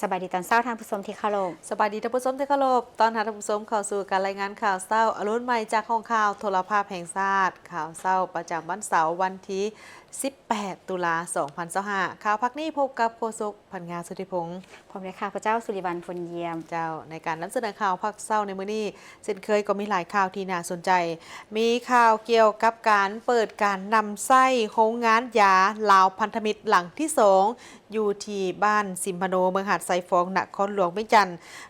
ສະບາຍດີຕອນເຊົ້າທ່ານຜູ້ຊົມທີ່ເຄົາລົບ. ສະບາຍດີທ່ານຜູ້ຊົມທີ່ເຄົາລົບ. ຕ້ອນຮັບທ່ານຜູ້ຊົມເຂົ້າສູ່ການລາຍງານຂ່າວເຊົ້າອະລຸນໃໝ່ຈາກຫ້ອງຂ່າວໂທລະພາບແຫ່ງຊາດ. ຂ່າວເຊົ້າປະຈຳວັນເສົາ ວັນທີສິບແປດ ຕຸລາ ສອງພັນຊາວຫ້າ. ຂ່າວພາກນີ້ພົບກັບໂຄສົກ ພັນງາ ສຸທິພົງ ພ້ອມດ້ວຍຂ້າພະເຈົ້າ ສຸລິວັນ ພົນຢ້ຽມ. ເຈົ້າ, ໃນການນຳສະເໜີຂ່າວພາກເຊົ້າໃນມື້ນີ້ ເຊັ່ນເຄີຍກໍມີຫຼາຍຂ່າວທີ່ໜ້າສົນໃຈ. ມີຂ່າວກ່ຽວກັບການເປີດການນຳໃຊ້ໂຮງງານຢາລາວພັນທະມິດຫຼັງທີສອງ ຢູ່ທີ່ບ້ານຊິມພະໂນ ເມືອງຫາດຊາຍຟອງ ນະຄອນຫຼວງວຽງຈັນ.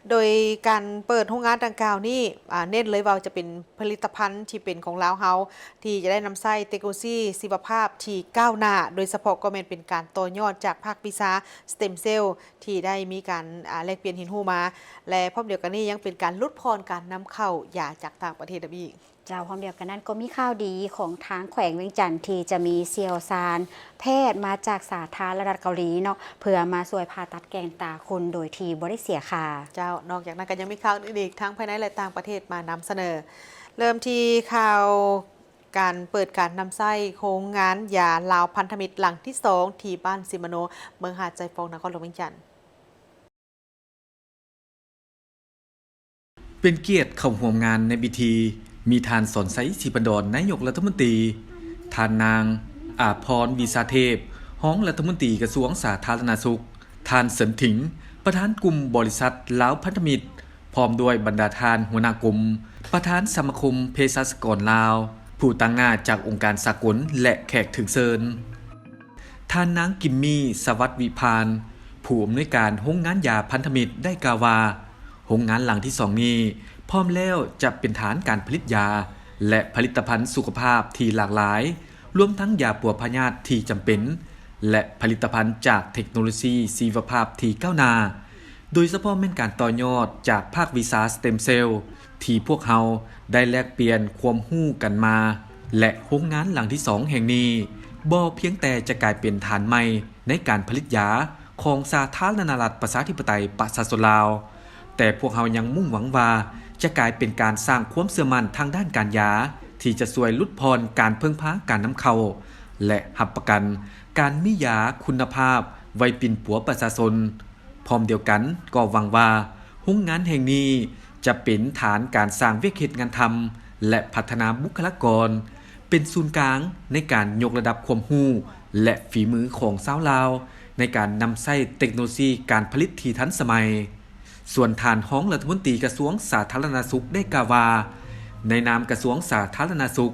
ໂດຍການເປີດໂຮງງານດັ່ງກ່າວນີ້ ອາ ເນັ້ນເລີຍວ່າຈະເປັນຜະລິດຕະພັນທີ່ເປັນຂອງລາວເຮົາ ທີ່ຈະໄດ້ນຳໃຊ້ເຕັກໂນໂລຊີຊີວະພາບທີ່ກ້າວໜ້າ, ໂດຍສະເພາະກໍແມ່ນເປັນການຕໍ່ຍອດຈາກພາກວິຊາ stem cell ທີ່ໄດ້ມີການ ອາ ແລກປ່ຽນຮຽນຮູ້ມາ ແລະ ພ້ອມດຽວກັນນີ້ຍັງເປັນການຫຼຸດຜ່ອນການນຳເຂົ້າຢາຈາກຕ່າງປະເທດນຳອີກ. ເຈົ້າ, ພ້ອມດຽວກັນນັ້ນກໍມີຂ່າວດີຂອງທາງແຂວງວຽງຈັນ ທີ່ຈະມີຊ່ຽວຊານແພດມາຈາກສາທາລະນະລັດເກົາຫຼີເນາະ ເພື່ອມາຊ່ວຍຜ່າຕັດແກນຕາຄົນໂດຍທີ່ບໍ່ໄດ້ເສຍຄ່າ. ເຈົ້າ, ນອກຈາກນັ້ນກໍຍັງມີຂ່າວອື່ນໆອີກ ທັງພາຍໃນ ແລະ ຕ່າງປະເທດມານຳສະເໜີ. ເລີ່ມທີ່ຂ່າວການເປີດການນຳໃຊ້ໂຮງງານຢາລາວພັນທະມິດຫຼັງທີສອງ ທີ່ບ້ານຊິມມະໂນ ເມືອງຫາດຊາຍຟອງ ນະຄອນຫຼວງວຽງຈັນ. ເປັນກຽດເຂົ້າຮ່ວມງານໃນພິທີ ມີທ່ານ ສອນໄຊ ສີພັນດອນ ນາຍົກລັດຖະມົນຕີ, ທ່ານນາງ ອາພອນ ວິຊາເທບ ຮອງລັດຖະມົນຕີກະຊວງສາທາລະນະສຸກ, ທ່ານ ເສີນຖິງ ປະທານກຸ່ມບໍລິສັດລາວພັນທະມິດ, ພ້ອມດ້ວຍບັນດາທ່ານຫົວໜ້າກົມ, ປະທານສະມາຄົມເພສັດຊະກອນລາວ, ຜູ້ຕາງໜ້າຈາກອົງການສາກົນ ແລະ ແຂກຖືກເຊີນ. ທ່ານນາງ ກິມມີ ສະຫວັດວິພານ ຜູ້ອຳນວຍການໂຮງງານຢາພັນທະມິດ ໄດ້ກ່າວວ່າ ໂຮງງານຫຼັງທີສອງນີ້ພ້ອມແລ້ວຈະເປັນຖານການຜະລິດຢາ ແລະ ຜະລິດຕະພັນສຸຂະພາບທີ່ຫຼາກຫຼາຍ, ລວມທັງຢາປົວພະຍາດທີ່ຈຳເປັນ ແລະ ຜະລິດຕະພັນຈາກເທັກໂນໂລຊີຊີວະພາບທີ່ກ້າວໜ້າ, ໂດຍສະເພາະແມ່ນການຕໍ່ຍອດຈາກພາກວິຊາ stem cell ທີ່ພວກເຮົາໄດ້ແລກປ່ຽນຄວາມຮູ້ກັນມາ ແລະ ໂຮງງານຫຼັງທີສອງແຫ່ງນີ້ ບໍ່ພຽງແຕ່ຈະກາຍເປັນຖານໃໝ່ໃນການຜະລິດຢາຂອງສາທາລະນະລັດປະຊາທິປະໄຕປະຊາຊົນລາວ, ແຕ່ພວກເຮົາຍັງມຸ່ງຫວັງວ່າຈະກາຍເປັນການສ້າງຄວາມເຊື່ອໝັ້ນທາງດ້ານການຢາ ທີ່ຈະຊ່ວຍຫຼຸດຜ່ອນການເພິ່ງພາການນຳເຂົ້າ ແລະ ຮັບປະກັນການມີຢາຄຸນນະພາບໄວ້ປິ່ນປົວປະຊາຊົນ. ພ້ອມດຽວກັນກໍຫວັງວ່າໂຮງງານແຫ່ງນີ້ຈະເປັນຖານການສ້າງວຽກເຮັດງານທຳ ແລະ ພັດທະນາບຸກຄະລາກອນ, ເປັນສູນກາງໃນການຍົກລະດັບຄວາມຮູ້ ແລະ ຝີມືຂອງຊາວລາວໃນການນຳໃຊ້ເຕັກໂນໂລຊີການຜະລິດທີ່ທັນສະໄໝ. ສ່ວນທ່ານຮອງລັດຖະມົນຕີກະຊວງສາທາລະນະສຸກໄດ້ກ່າວວ່າ ໃນນາມກະຊວງສາທາລະນະສຸກ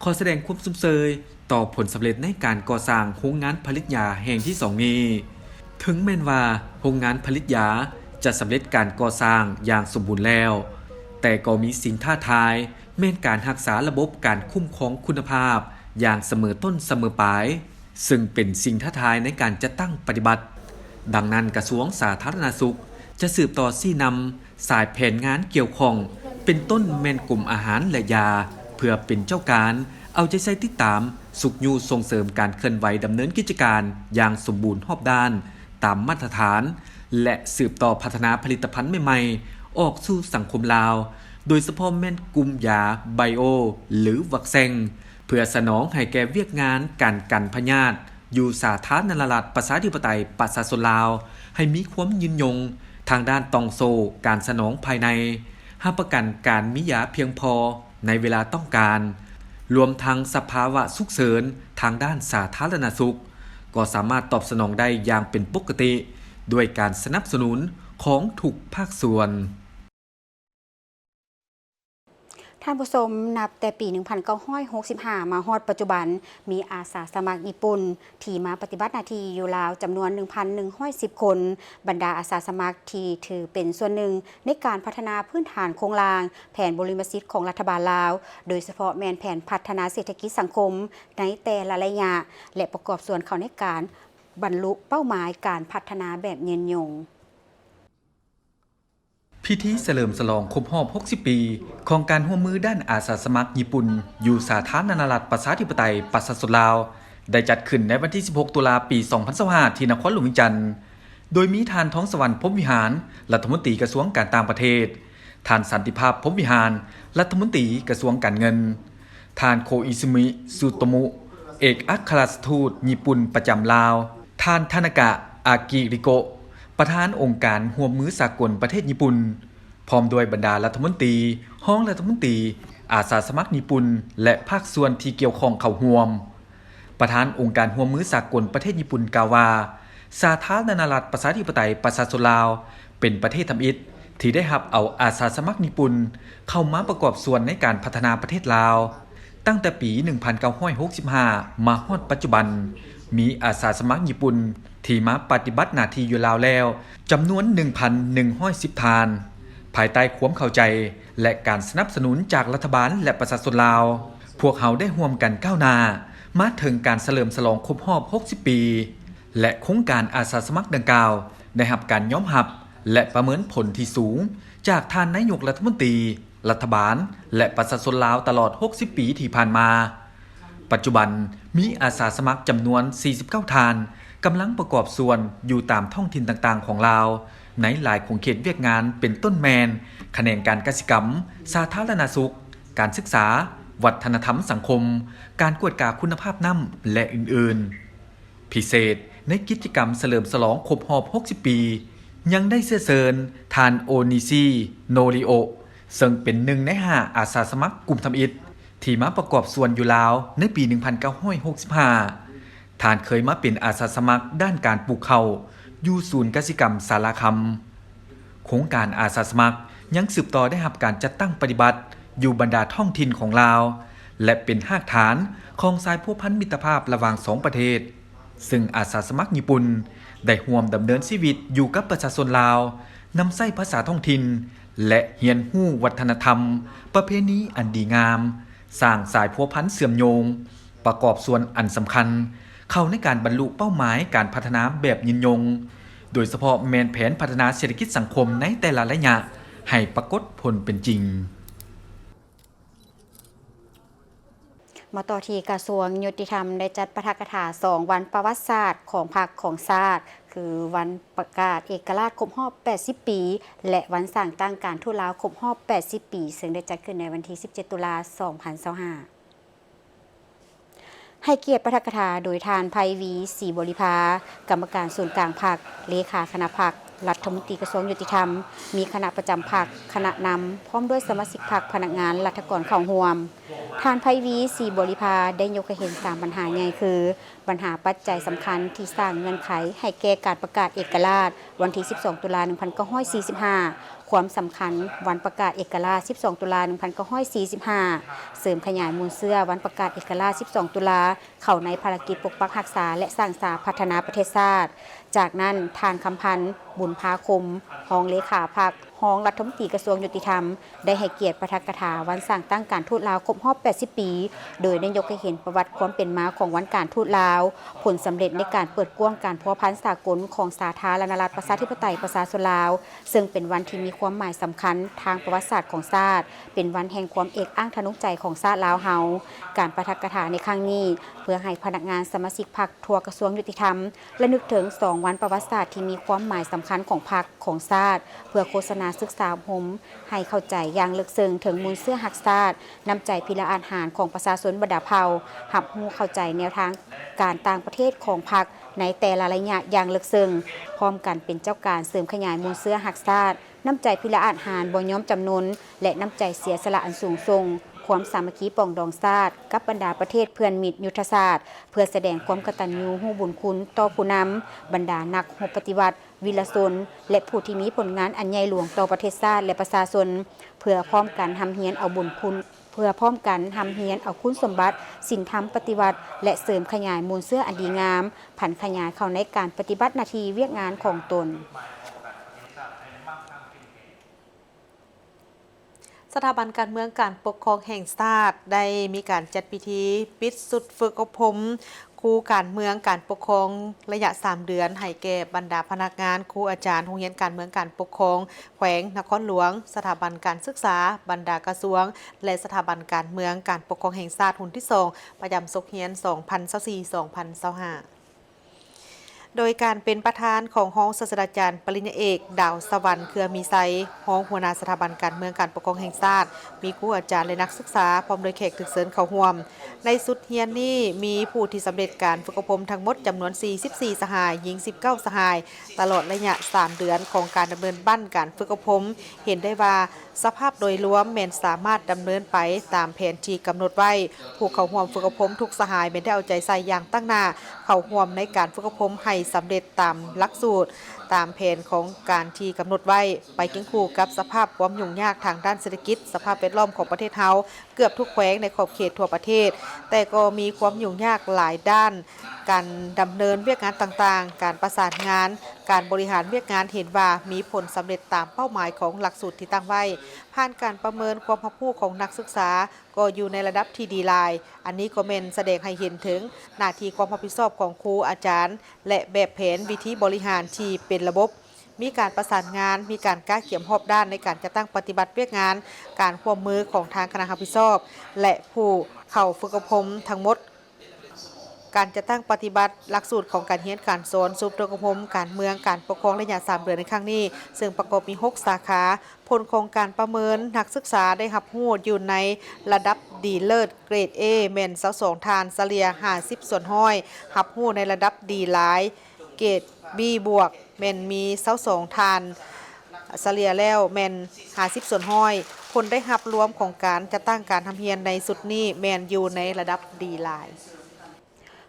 ຂໍສະແດງຄວາມຊົມເຊີຍຕໍ່ຜົນສຳເລັດໃນການກໍ່ສ້າງໂຮງງານຜະລິດຢາແຫ່ງທີສອງນີ້. ເຖິງແມ່ນວ່າໂຮງງານຜະລິດຢາຈະສຳເລັດການກໍ່ສ້າງຢ່າງສົມບູນແລ້ວ, ແຕ່ກໍມີສິ່ງທ້າທາຍ ແມ່ນການຮັກສາລະບົບການຄຸ້ມຄອງຄຸນນະພາບຢ່າງສະເໝີຕົ້ນສະເໝີປາຍ, ເຊິ່ງເປັນສິ່ງທ້າທາຍໃນການຈັດຕັ້ງປະຕິບັດ. ດັ່ງນັ້ນ, ກະຊວງສາທາລະນະສຸກຈະສືບຕໍ່ຊີ້ນຳສາຍແຜນງານກ່ຽວຂ້ອງ, ເປັນຕົ້ນແມ່ນກົມອາຫານ ແລະ ຢາ ເພື່ອເປັນເຈົ້າການເອົາໃຈໃສ່ຕິດຕາມ, ຊຸກຍູ້ສົ່ງເສີມການເຄື່ອນໄຫວດຳເນີນກິດຈະການຢ່າງສົມບູນຮອບດ້ານຕາມມາດຕະຖານ ແລະ ສືບຕໍ່ພັດທະນາຜະລິດຕະພັນໃໝ່ໆອອກສູ່ສັງຄົມລາວ, ໂດຍສະເພາະແມ່ນກຸ່ມຢາໄບໂອ ຫຼື ວັກແຊງ ເພື່ອສະໜອງໃຫ້ແກ່ວຽກງານການກັນພະຍາດຢູ່ສາທາລະນະລັດປະຊາທິປະໄຕປະຊາຊົນລາວ ໃຫ້ມີຄວາມຍືນຍົງທາງດ້ານຕ່ອງໂສ້ການສະໜອງພາຍໃນ, ຮັບປະກັນການມີຢາພຽງພໍໃນເວລາຕ້ອງການ, ລວມທັງສະພາວະສຸກເສີນທາງດ້ານສາທາລະນະສຸກ ກໍສາມາດຕອບສະໜອງໄດ້ຢ່າງເປັນປົກກະຕິ ດ້ວຍການສະໜັບສະໜູນຂອງທຸກພາກສ່ວນ. ທ່ານຜູ້ຊົມ, ນັບແຕ່ປີໜຶ່ງພັນເກົ້າຮ້ອຍຫົກສິບຫ້າມາຮອດປັດຈຸບັນ, ມີອາສາສະໝັກຍີ່ປຸ່ນທີ່ມາປະຕິບັດໜ້າທີ່ຢູ່ລາວຈຳນວນໜຶ່ງພັນໜຶ່ງຮ້ອຍສິບຄົນ. ບັນດາອາສາສະໝັກທີ່ຖືເປັນສ່ວນໜຶ່ງໃນການພັດທະນາພື້ນຖານໂຄງລ່າງ, ແຜນບຸລິມະສິດຂອງລັດຖະບານລາວ, ໂດຍສະເພາະແມ່ນແຜນພັດທະນາເສດຖະກິດສັງຄົມໃນແຕ່ລະໄລຍະ ແລະ ປະກອບສ່ວນເຂົ້າໃນການບັນລຸເປົ້າໝາຍການພັດທະນາແບບຍືນຍົງ. ພິທີສະເຫຼີມສະຫຼອງຄົບຮອບຫົກສິບປີຂອງການຮ່ວມມືດ້ານອາສາສະໝັກຍີ່ປຸ່ນຢູ່ສາທາລະນະລັດປະຊາທິປະໄຕປະຊາຊົນລາວ ໄດ້ຈັດຂຶ້ນໃນວັນທີສິບຫົກ ຕຸລາ ປີສອງພັນຊາວຫ້າ ທີ່ນະຄອນຫຼວງວຽງຈັນ, ໂດຍມີທ່ານ ທອງສະຫວັນ ພົມວິຫານ ລັດຖະມົນຕີກະຊວງການຕ່າງປະເທດ, ທ່ານ ສັນຕິພາບ ພົມວິຫານ ລັດຖະມົນຕີກະຊວງການເງິນ, ທ່ານ ໂຄອິຊະມິ ສຸໂຕມຸ ເອກອັກຄະລັດຖະທູດຍີ່ປຸ່ນປະຈຳລາວ, ທ່ານ ທານາກະ ອາກິລິໂກະ ປະທານອົງການຮ່ວມມືສາກົນປະເທດຍີ່ປຸ່ນ ພ້ອມດ້ວຍບັນດາລັດຖະມົນຕີ, ຮອງລັດຖະມົນຕີ, ອາສາສະໝັກຍີ່ປຸ່ນ ແລະ ພາກສ່ວນທີ່ກ່ຽວຂ້ອງເຂົ້າຮ່ວມ. ປະທານອົງການຮ່ວມມືສາກົນປະເທດຍີ່ປຸ່ນກ່າວວ່າ, ສາທາລະນະລັດປະຊາທິປະໄຕປະຊາຊົນລາວ ເປັນປະເທດທຳອິດທີ່ໄດ້ຮັບເອົາອາສາສະໝັກຍີ່ປຸ່ນເຂົ້າມາປະກອບສ່ວນໃນການພັດທະນາປະເທດລາວ. ຕັ້ງແຕ່ປີໜຶ່ງພັນເກົ້າຮ້ອຍຫົກສິບຫ້າ ມາຮອດປັດຈຸບັນ, ມີອາສາສະໝັກຍີ່ປຸ່ນທີ່ມາປະຕິບັດໜ້າທີ່ຢູ່ລາວແລ້ວ ຈຳນວນໜຶ່ງພັນໜຶ່ງຮ້ອຍສິບທ່ານ. ພາຍໃຕ້ຄວາມເຂົ້າໃຈ ແລະ ການສະໜັບສະໜູນຈາກລັດຖະບານ ແລະ ປະຊາຊົນລາວ, ພວກເຮົາໄດ້ຮ່ວມກັນກ້າວໜ້າມາເຖິງການສະເຫຼີມສະຫຼອງຄົບຮອບຫົກສິບປີ ແລະ ໂຄງການອາສາສະໝັກດັ່ງກ່າວໄດ້ຮັບການຍອມຮັບ ແລະ ປະເມີນຜົນທີ່ສູງຈາກທ່ານນາຍົກລັດຖະມົນຕີ, ລັດຖະບານ ແລະ ປະຊາຊົນລາວຕະຫຼອດຫົກສິບປີທີ່ຜ່ານມາ. ປັດຈຸບັນມີອາສາສະໝັກຈຳນວນສີ່ສິບເກົ້າທ່ານ ກຳລັງປະກອບສ່ວນຢູ່ຕາມທ້ອງຖິ່ນຕ່າງໆຂອງລາວ ໃນຫຼາຍຂົງເຂດວຽກງານ ເປັນຕົ້ນແມ່ນ ຂະແໜງການກະສິກຳ, ສາທາລະນະສຸກ, ການສຶກສາ, ວັດທະນະທຳສັງຄົມ, ການກວດກາຄຸນນະພາບນ້ຳ ແລະ ອື່ນໆ. ພິເສດໃນກິດຈະກຳສະເຫຼີມສະຫຼອງຄົບຮອບຫົກສິບປີ ຍັງໄດ້ເຊື້ອເຊີນທ່ານ ໂອນິຊີ ໂນລິໂອ ເຊິ່ງເປັນໜຶ່ງໃນຫ້າອາສາສະໝັກກຸ່ມທຳອິດ ທີ່ມາປະກອບສ່ວນຢູ່ລາວໃນປີໜຶ່ງພັນເກົ້າຮ້ອຍຫົກສິບຫ້າ. ທ່ານເຄີຍມາເປັນອາສາສະໝັກດ້ານການປູກເຂົ້າຢູ່ສູນກະສິກຳສາລາຄຳ. ໂຄງການອາສາສະໝັກຍັງສືບຕໍ່ໄດ້ຮັບການຈັດຕັ້ງປະຕິບັດຢູ່ບັນດາທ້ອງຖິ່ນຂອງລາວ ແລະ ເປັນຮາກຖານຂອງສາຍພົວພັນມິດຕະພາບລະຫວ່າງສອງປະເທດ, ເຊິ່ງອາສາສະໝັກຍີ່ປຸ່ນໄດ້ຮ່ວມດຳເນີນຊີວິດຢູ່ກັບປະຊາຊົນລາວ, ນຳໃຊ້ພາສາທ້ອງຖິ່ນ ແລະ ຮຽນຮູ້ວັດທະນະທຳ, ປະເພນີອັນດີງາມ, ສ້າງສາຍພົວພັນເຊື່ອມໂຍງ, ປະກອບສ່ວນອັນສຳຄັນເຂົ້າໃນການບັນລຸເປົ້າໝາຍການພັດທະນາແບບຍືນຍົງ, ໂດຍສະເພາະແມ່ນແຜນພັດທະນາເສດຖະກິດສັງຄົມໃນແຕ່ລະໄລຍະໃຫ້ປາກົດຜົນເປັນຈິງ. ມາຕໍ່ທີ່ກະຊວງຍຸຕິທຳໄດ້ຈັດປາຖະກະຖາສອງວັນປະຫວັດສາດຂອງພັກຂອງຊາດ ຄືວັນປະກາດເອກະລາດຄົບຮອບແປດສິບປີ ແລະ ວັນສ້າງຕັ້ງການທູດລາວຄົບຮອບແປດສິບປີ ເຊິ່ງໄດ້ຈັດຂຶ້ນໃນວັນທີສິບເຈັດ ຕຸລາ ສອງພັນຊາວຫ້າ. ໃຫ້ກຽດປາຖະກະຖາໂດຍທ່ານ ໄພວີ ສີບໍລິພາ, ກຳມະການສູນກາງພັກ, ເລຂາຄະນະພັກ, ລັດຖະມົນຕີກະຊວງຍຸຕິທຳ, ມີຄະນະປະຈຳພັກ, ຄະນະນຳ, ພ້ອມດ້ວຍສະມາຊິກພັກ, ພະນັກງານ, ລັດຖະກອນເຂົ້າຮ່ວມ. ທ່ານ ໄພວີ ສີບໍລິພາ ໄດ້ຍົກໃຫ້ເຫັນສາມບັນຫາໃຫຍ່ຄື ບັນຫາປັດໄຈສຳຄັນທີ່ສ້າງເງື່ອນໄຂໃຫ້ແກ່ການປະກາດເອກະລາດ ວັນທີສິບສອງ ຕຸລາ ໜຶ່ງພັນເກົ້າຮ້ອຍສີ່ສິບຫ້າ, ຄວາມສຳຄັນວັນປະກາດເອກະລາດ ສິບສອງ ຕຸລາ ໜຶ່ງພັນເກົ້າຮ້ອຍສີ່ສິບຫ້າ, ເສີມຂະຫຍາຍມູນເຊື້ອວັນປະກາດເອກະລາດ ສິບສອງ ຕຸລາ ເຂົ້າໃນພາລະກິດປົກປັກຮັກສາ ແລະ ສ້າງສາພັດທະນາປະເທດຊາດ. ຈາກນັ້ນ, ທ່ານ ຄຳພັນ ບຸນພາຄົມ, ຮອງເລຂາພັກ, ຮອງລັດຖະມົນຕີກະຊວງຍຸຕິທຳ ໄດ້ໃຫ້ກຽດປາຖະກະຖາວັນສ້າງຕັ້ງການທູດລາວຄົບຮອບແປດສິບປີ, ໂດຍໄດ້ຍົກໃຫ້ເຫັນປະຫວັດຄວາມເປັນມາຂອງວັນການທູດລາວ, ຜົນສຳເລັດໃນການເປີດກວ້າງການພົວພັນສາກົນຂອງສາທາລະນະລັດປະຊາທິປະໄຕປະຊາຊົນລາວ, ເຊິ່ງເປັນວັນທີ່ມີຄວາມໝາຍສຳຄັນທາງປະຫວັດສາດຂອງຊາດ, ເປັນວັນແຫ່ງຄວາມເອກອ້າງທະນົງໃຈຂອງຊາດລາວເຮົາ. ການປາຖະກະຖາໃນຄັ້ງນີ້ ເພື່ອໃຫ້ພະນັກງານສະມາຊິກພັກທົ່ວກະຊວງຍຸຕິທຳ ລະນຶກເຖິງສອງວັນປະຫວັດສາດທີ່ມີຄວາມໝາຍສຳຄັນຂອງພັກ, ຂອງຊາດ, ເພື່ອໂຄສະນາສຶກສາອົບຮົມໃຫ້ເຂົ້າໃຈຢ່າງເລິກເຊິ່ງເຖິງມູນເຊື້ອຮັກຊາດ, ນ້ຳໃຈພິລະອາດຫານຂອງປະຊາຊົນບັນດາເຜົ່າ, ຮັບຮູ້ເຂົ້າໃຈແນວທາງການຕ່າງປະເທດຂອງພັກໃນແຕ່ລະໄລຍະຢ່າງເລິກເຊິ່ງ, ພ້ອມກັນເປັນເຈົ້າການເສີມຂະຫຍາຍມູນເຊື້ອຮັກຊາດ, ນ້ຳໃຈພິລະອາດຫານບໍ່ຍອມຈຳນົນ ແລະ ນ້ຳໃຈເສຍສະຫຼະອັນສູງສົ່ງ, ຄວາມສາມັກຄີປອງດອງຊາດກັບບັນດາປະເທດເພື່ອນມິດຍຸດທະສາດ, ເພື່ອສະແດງຄວາມກະຕັນຍູຮູ້ບຸນຄຸນຕໍ່ຜູ້ນຳ, ບັນດານັກຮົບປະຕິວັດ, ວິລະຊົນ ແລະ ຜູ້ທີ່ມີຜົນງານອັນໃຫຍ່ຫຼວງຕໍ່ປະເທດຊາດ ແລະ ປະຊາຊົນ, ເພື່ອພ້ອມກັນຮ່ຳຮຽນເອົາບຸນຄຸນ, ເພື່ອພ້ອມກັນຮ່ຳຮຽນເອົາຄຸນສົມບັດ, ສິນທຳປະຕິວັດ ແລະ ເສີມຂະຫຍາຍມູນເຊື້ອອັນດີງາມ, ຜັນຂະຫຍາຍເຂົ້າໃນການປະຕິບັດໜ້າທີ່ວຽກງານຂອງຕົນ. ສະຖາບັນການເມືອງການປົກຄອງແຫ່ງຊາດ ໄດ້ມີການຈັດພິທີປິດຊຸດຝຶກອົບຮົມຄູການເມືອງການປົກຄອງໄລຍະສາມເດືອນ ໃຫ້ແກ່ບັນດາພະນັກງານ, ຄູອາຈານໂຮງຮຽນການເມືອງການປົກຄອງແຂວງນະຄອນຫຼວງ, ສະຖາບັນການສຶກສາ, ບັນດາກະຊວງ ແລະ ສະຖາບັນການເມືອງການປົກຄອງແຫ່ງຊາດຮຸ່ນທີສອງ ປະຈຳສົກຮຽນສອງພັນຊາວສີ່ ສອງພັນຊາວຫ້າ. ໂດຍການເປັນປະທານຂອງຮອງສາດສະດາຈານປະລິນຍາເອກ ດາວສະຫວັນ ເຄືອມີໄຊ, ຮອງຫົວໜ້າສະຖາບັນການເມືອງການປົກຄອງແຫ່ງຊາດ, ມີຄູອາຈານ ແລະ ນັກສຶກສາ ພ້ອມດ້ວຍແຂກຖືກເຊີນເຂົ້າຮ່ວມ. ໃນຊຸດຮຽນນີ້ ມີຜູ້ທີ່ສຳເລັດການຝຶກອົບຮົມທັງໝົດຈຳນວນສີ່ສິບສີ່ສະຫາຍ, ຍິງສິບເກົ້າສະຫາຍ, ຕະຫຼອດໄລຍະສາມເດືອນຂອງການດຳເນີນບັ້ນການຝຶກອົບຮົມ ເຫັນໄດ້ວ່າ ສະພາບໂດຍລວມແມ່ນສາມາດດຳເນີນໄປຕາມແຜນທີ່ກຳນົດໄວ້. ຜູ້ເຂົ້າຮ່ວມຝຶກອົບຮົມທຸກສະຫາຍແມ່ນໄດ້ເອົາໃຈໃສ່ຢ່າງຕັ້ງໜ້າ ເຂົ້າຮ່ວມໃນການຝຶກອົບຮົມໃຫ້ສຳເລັດຕາມຫຼັກສູດ, ຕາມແຜນຂອງການທີ່ກຳນົດໄວ້, ໄປຄຽງຄູ່ກັບສະພາບຄວາມຫຍຸ້ງຍາກທາງດ້ານເສດຖະກິດ, ສະພາບແວດລ້ອມຂອງປະເທດເຮົາ ເກືອບທຸກແຂວງໃນຂອບເຂດທົ່ວປະເທດ, ແຕ່ກໍມີຄວາມຫຍຸ້ງຍາກຫຼາຍດ້ານ, ການດຳເນີນວຽກງານຕ່າງໆ, ການປະສານງານ, ການບໍລິຫານວຽກງານ ເຫັນວ່າມີຜົນສຳເລັດຕາມເປົ້າໝາຍຂອງຫຼັກສູດທີ່ຕັ້ງໄວ້. ຜ່ານການປະເມີນຄວາມຮັບຮູ້ຂອງນັກສຶກສາ ກໍຢູ່ໃນລະດັບທີ່ດີຫຼາຍ. ອັນນີ້ກໍແມ່ນສະແດງໃຫ້ເຫັນເຖິງໜ້າທີ່ຄວາມຮັບຜິດຊອບຂອງຄູອາຈານ ແລະ ແບບແຜນວິທີບໍລິຫານທີ່ເປັນລະບົບ. ມີການປະສານງານ, ມີການກະກຽມຮອບດ້ານໃນການຈັດຕັ້ງປະຕິບັດວຽກງານ, ການຮ່ວມມືຂອງທາງຄະນະຮັບຜິດຊອບ ແລະ ຜູ້ເຂົ້າຝຶກອົບຮົມທັງໝົດ. ການຈັດຕັ້ງປະຕິບັດຫຼັກສູດຂອງການຮຽນການສອນ ສູນຝຶກອົບຮົມການເມືອງການປົກຄອງໄລຍະສາມເດືອນໃນຄັ້ງນີ້, ເຊິ່ງປະກອບມີຫົກສາຂາ. ຜົນຂອງການປະເມີນນັກສຶກສາໄດ້ຮັບຮູ້ຢູ່ໃນລະດັບດີເລີດເກຣດ A ແມ່ນຊາວສອງທ່ານ, ສະເລ່ຍຫ້າສິບສ່ວນຮ້ອຍ, ຮັບຮູ້ໃນລະດັບດີຫຼາຍເກຣດ B ບວກ ແມ່ນມີຊາວສອງທ່ານ, ສະເລ່ຍແລ້ວແມ່ນຫ້າສິບສ່ວນຮ້ອຍ. ຜົນໄດ້ຮັບລວມຂອງການຈັດຕັ້ງການຮ່ຳຮຽນໃນຊຸດນີ້ແມ່ນຢູ່ໃນລະດັບດີຫຼາຍ.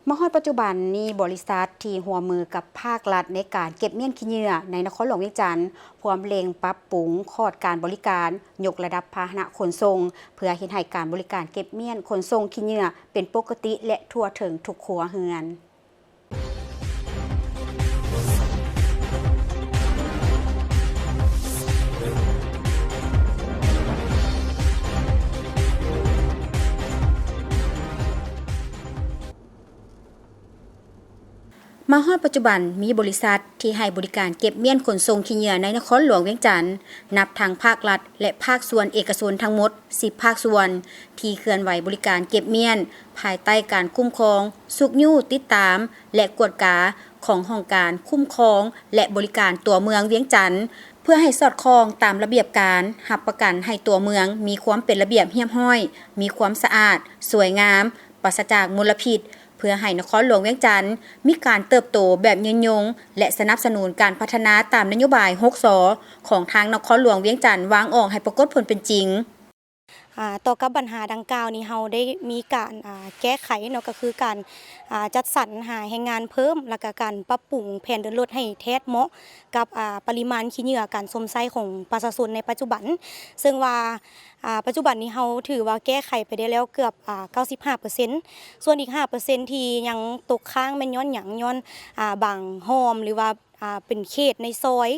ມາຮອດປັດຈຸບັນນີ້, ບໍລິສັດທີ່ຮ່ວມມືກັບພາກລັດໃນການເກັບມ້ຽນຂີ້ເຫຍື້ອໃນນະຄອນຫຼວງວຽງຈັນ ພວມເລັ່ງປັບປຸງຂອດການບໍລິການ, ຍົກລະດັບພາຫະນະຂົນສົ່ງ ເພື່ອເຮັດໃຫ້ການບໍລິການເກັບມ້ຽນຂົນສົ່ງຂີ້ເຫຍື້ອເປັນປົກກະຕິ ແລະ ທົ່ວເຖິງທຸກຄົວເຮືອນ. ມາຮອດປັດຈຸບັນ, ມີບໍລິສັດທີ່ໃຫ້ບໍລິການເກັບມ້ຽນຂົນສົ່ງຂີ້ເຫຍື້ອໃນນະຄອນຫຼວງວຽງຈັນ ນັບທັງພາກລັດ ແລະ ພາກສ່ວນເອກະຊົນທັງໝົດ ສິບພາກສ່ວນ ທີ່ເຄື່ອນໄຫວບໍລິການເກັບມ້ຽນ ພາຍໃຕ້ການຄຸ້ມຄອງ, ຊຸກຍູ້, ຕິດຕາມ ແລະ ກວດກາຂອງຫ້ອງການຄຸ້ມຄອງ ແລະ ບໍລິການຕົວເມືອງວຽງຈັນ ເພື່ອໃຫ້ສອດຄ່ອງຕາມລະບຽບການ, ຮັບປະກັນໃຫ້ຕົວເມືອງມີຄວາມເປັນລະບຽບຮຽບຮ້ອຍ, ມີຄວາມສະອາດ, ສວຍງາມ, ປາສະຈາກມົນລະພິດ, ເພື່ອໃຫ້ນະຄອນຫຼວງວຽງຈັນມີການເຕີບໂຕແບບຍືນຍົງ ແລະ ສະໜັບສະໜູນການພັດທະນາຕາມນະໂຍບາຍຫົກ ສ ຂອງທາງນະຄອນຫຼວງວຽງຈັນວາງອອກໃຫ້ປາກົດຜົນເປັນຈິງ. ອາ ຕໍ່ກັບບັນຫາດັ່ງກ່າວນີ້ ເຮົາໄດ້ມີການ ອາ ແກ້ໄຂເນາະ ກໍຄືການ ອາ ຈັດສັນຫາແຮງງານເພີ່ມ ແລ້ວກໍການປັບປຸງແຜນເດີນລົດໃຫ້ແທດເໝາະກັບ ອາ ປະລິມານຂີ້ເຫຍື້ອການຊົມໃຊ້ຂອງປະຊາຊົນໃນປັດຈຸບັນ. ເຊິ່ງວ່າ ອາ ປັດຈຸບັນນີ້ເຮົາຖືວ່າແກ້ໄຂໄປໄດ້ແລ້ວເກືອບ ອາ ເກົ້າສິບຫ້າເປີເຊັນ. ສ່ວນອີກຫ້າເປີເຊັນທີ່ຍັງຕົກຄ້າງແມ່ນຍ້ອນຫຍັງ? ຍ້ອນ ອາ ບາງຮ່ອມ ຫຼືວ່າ ອາ ເປັນເຂດໃນຊອຍ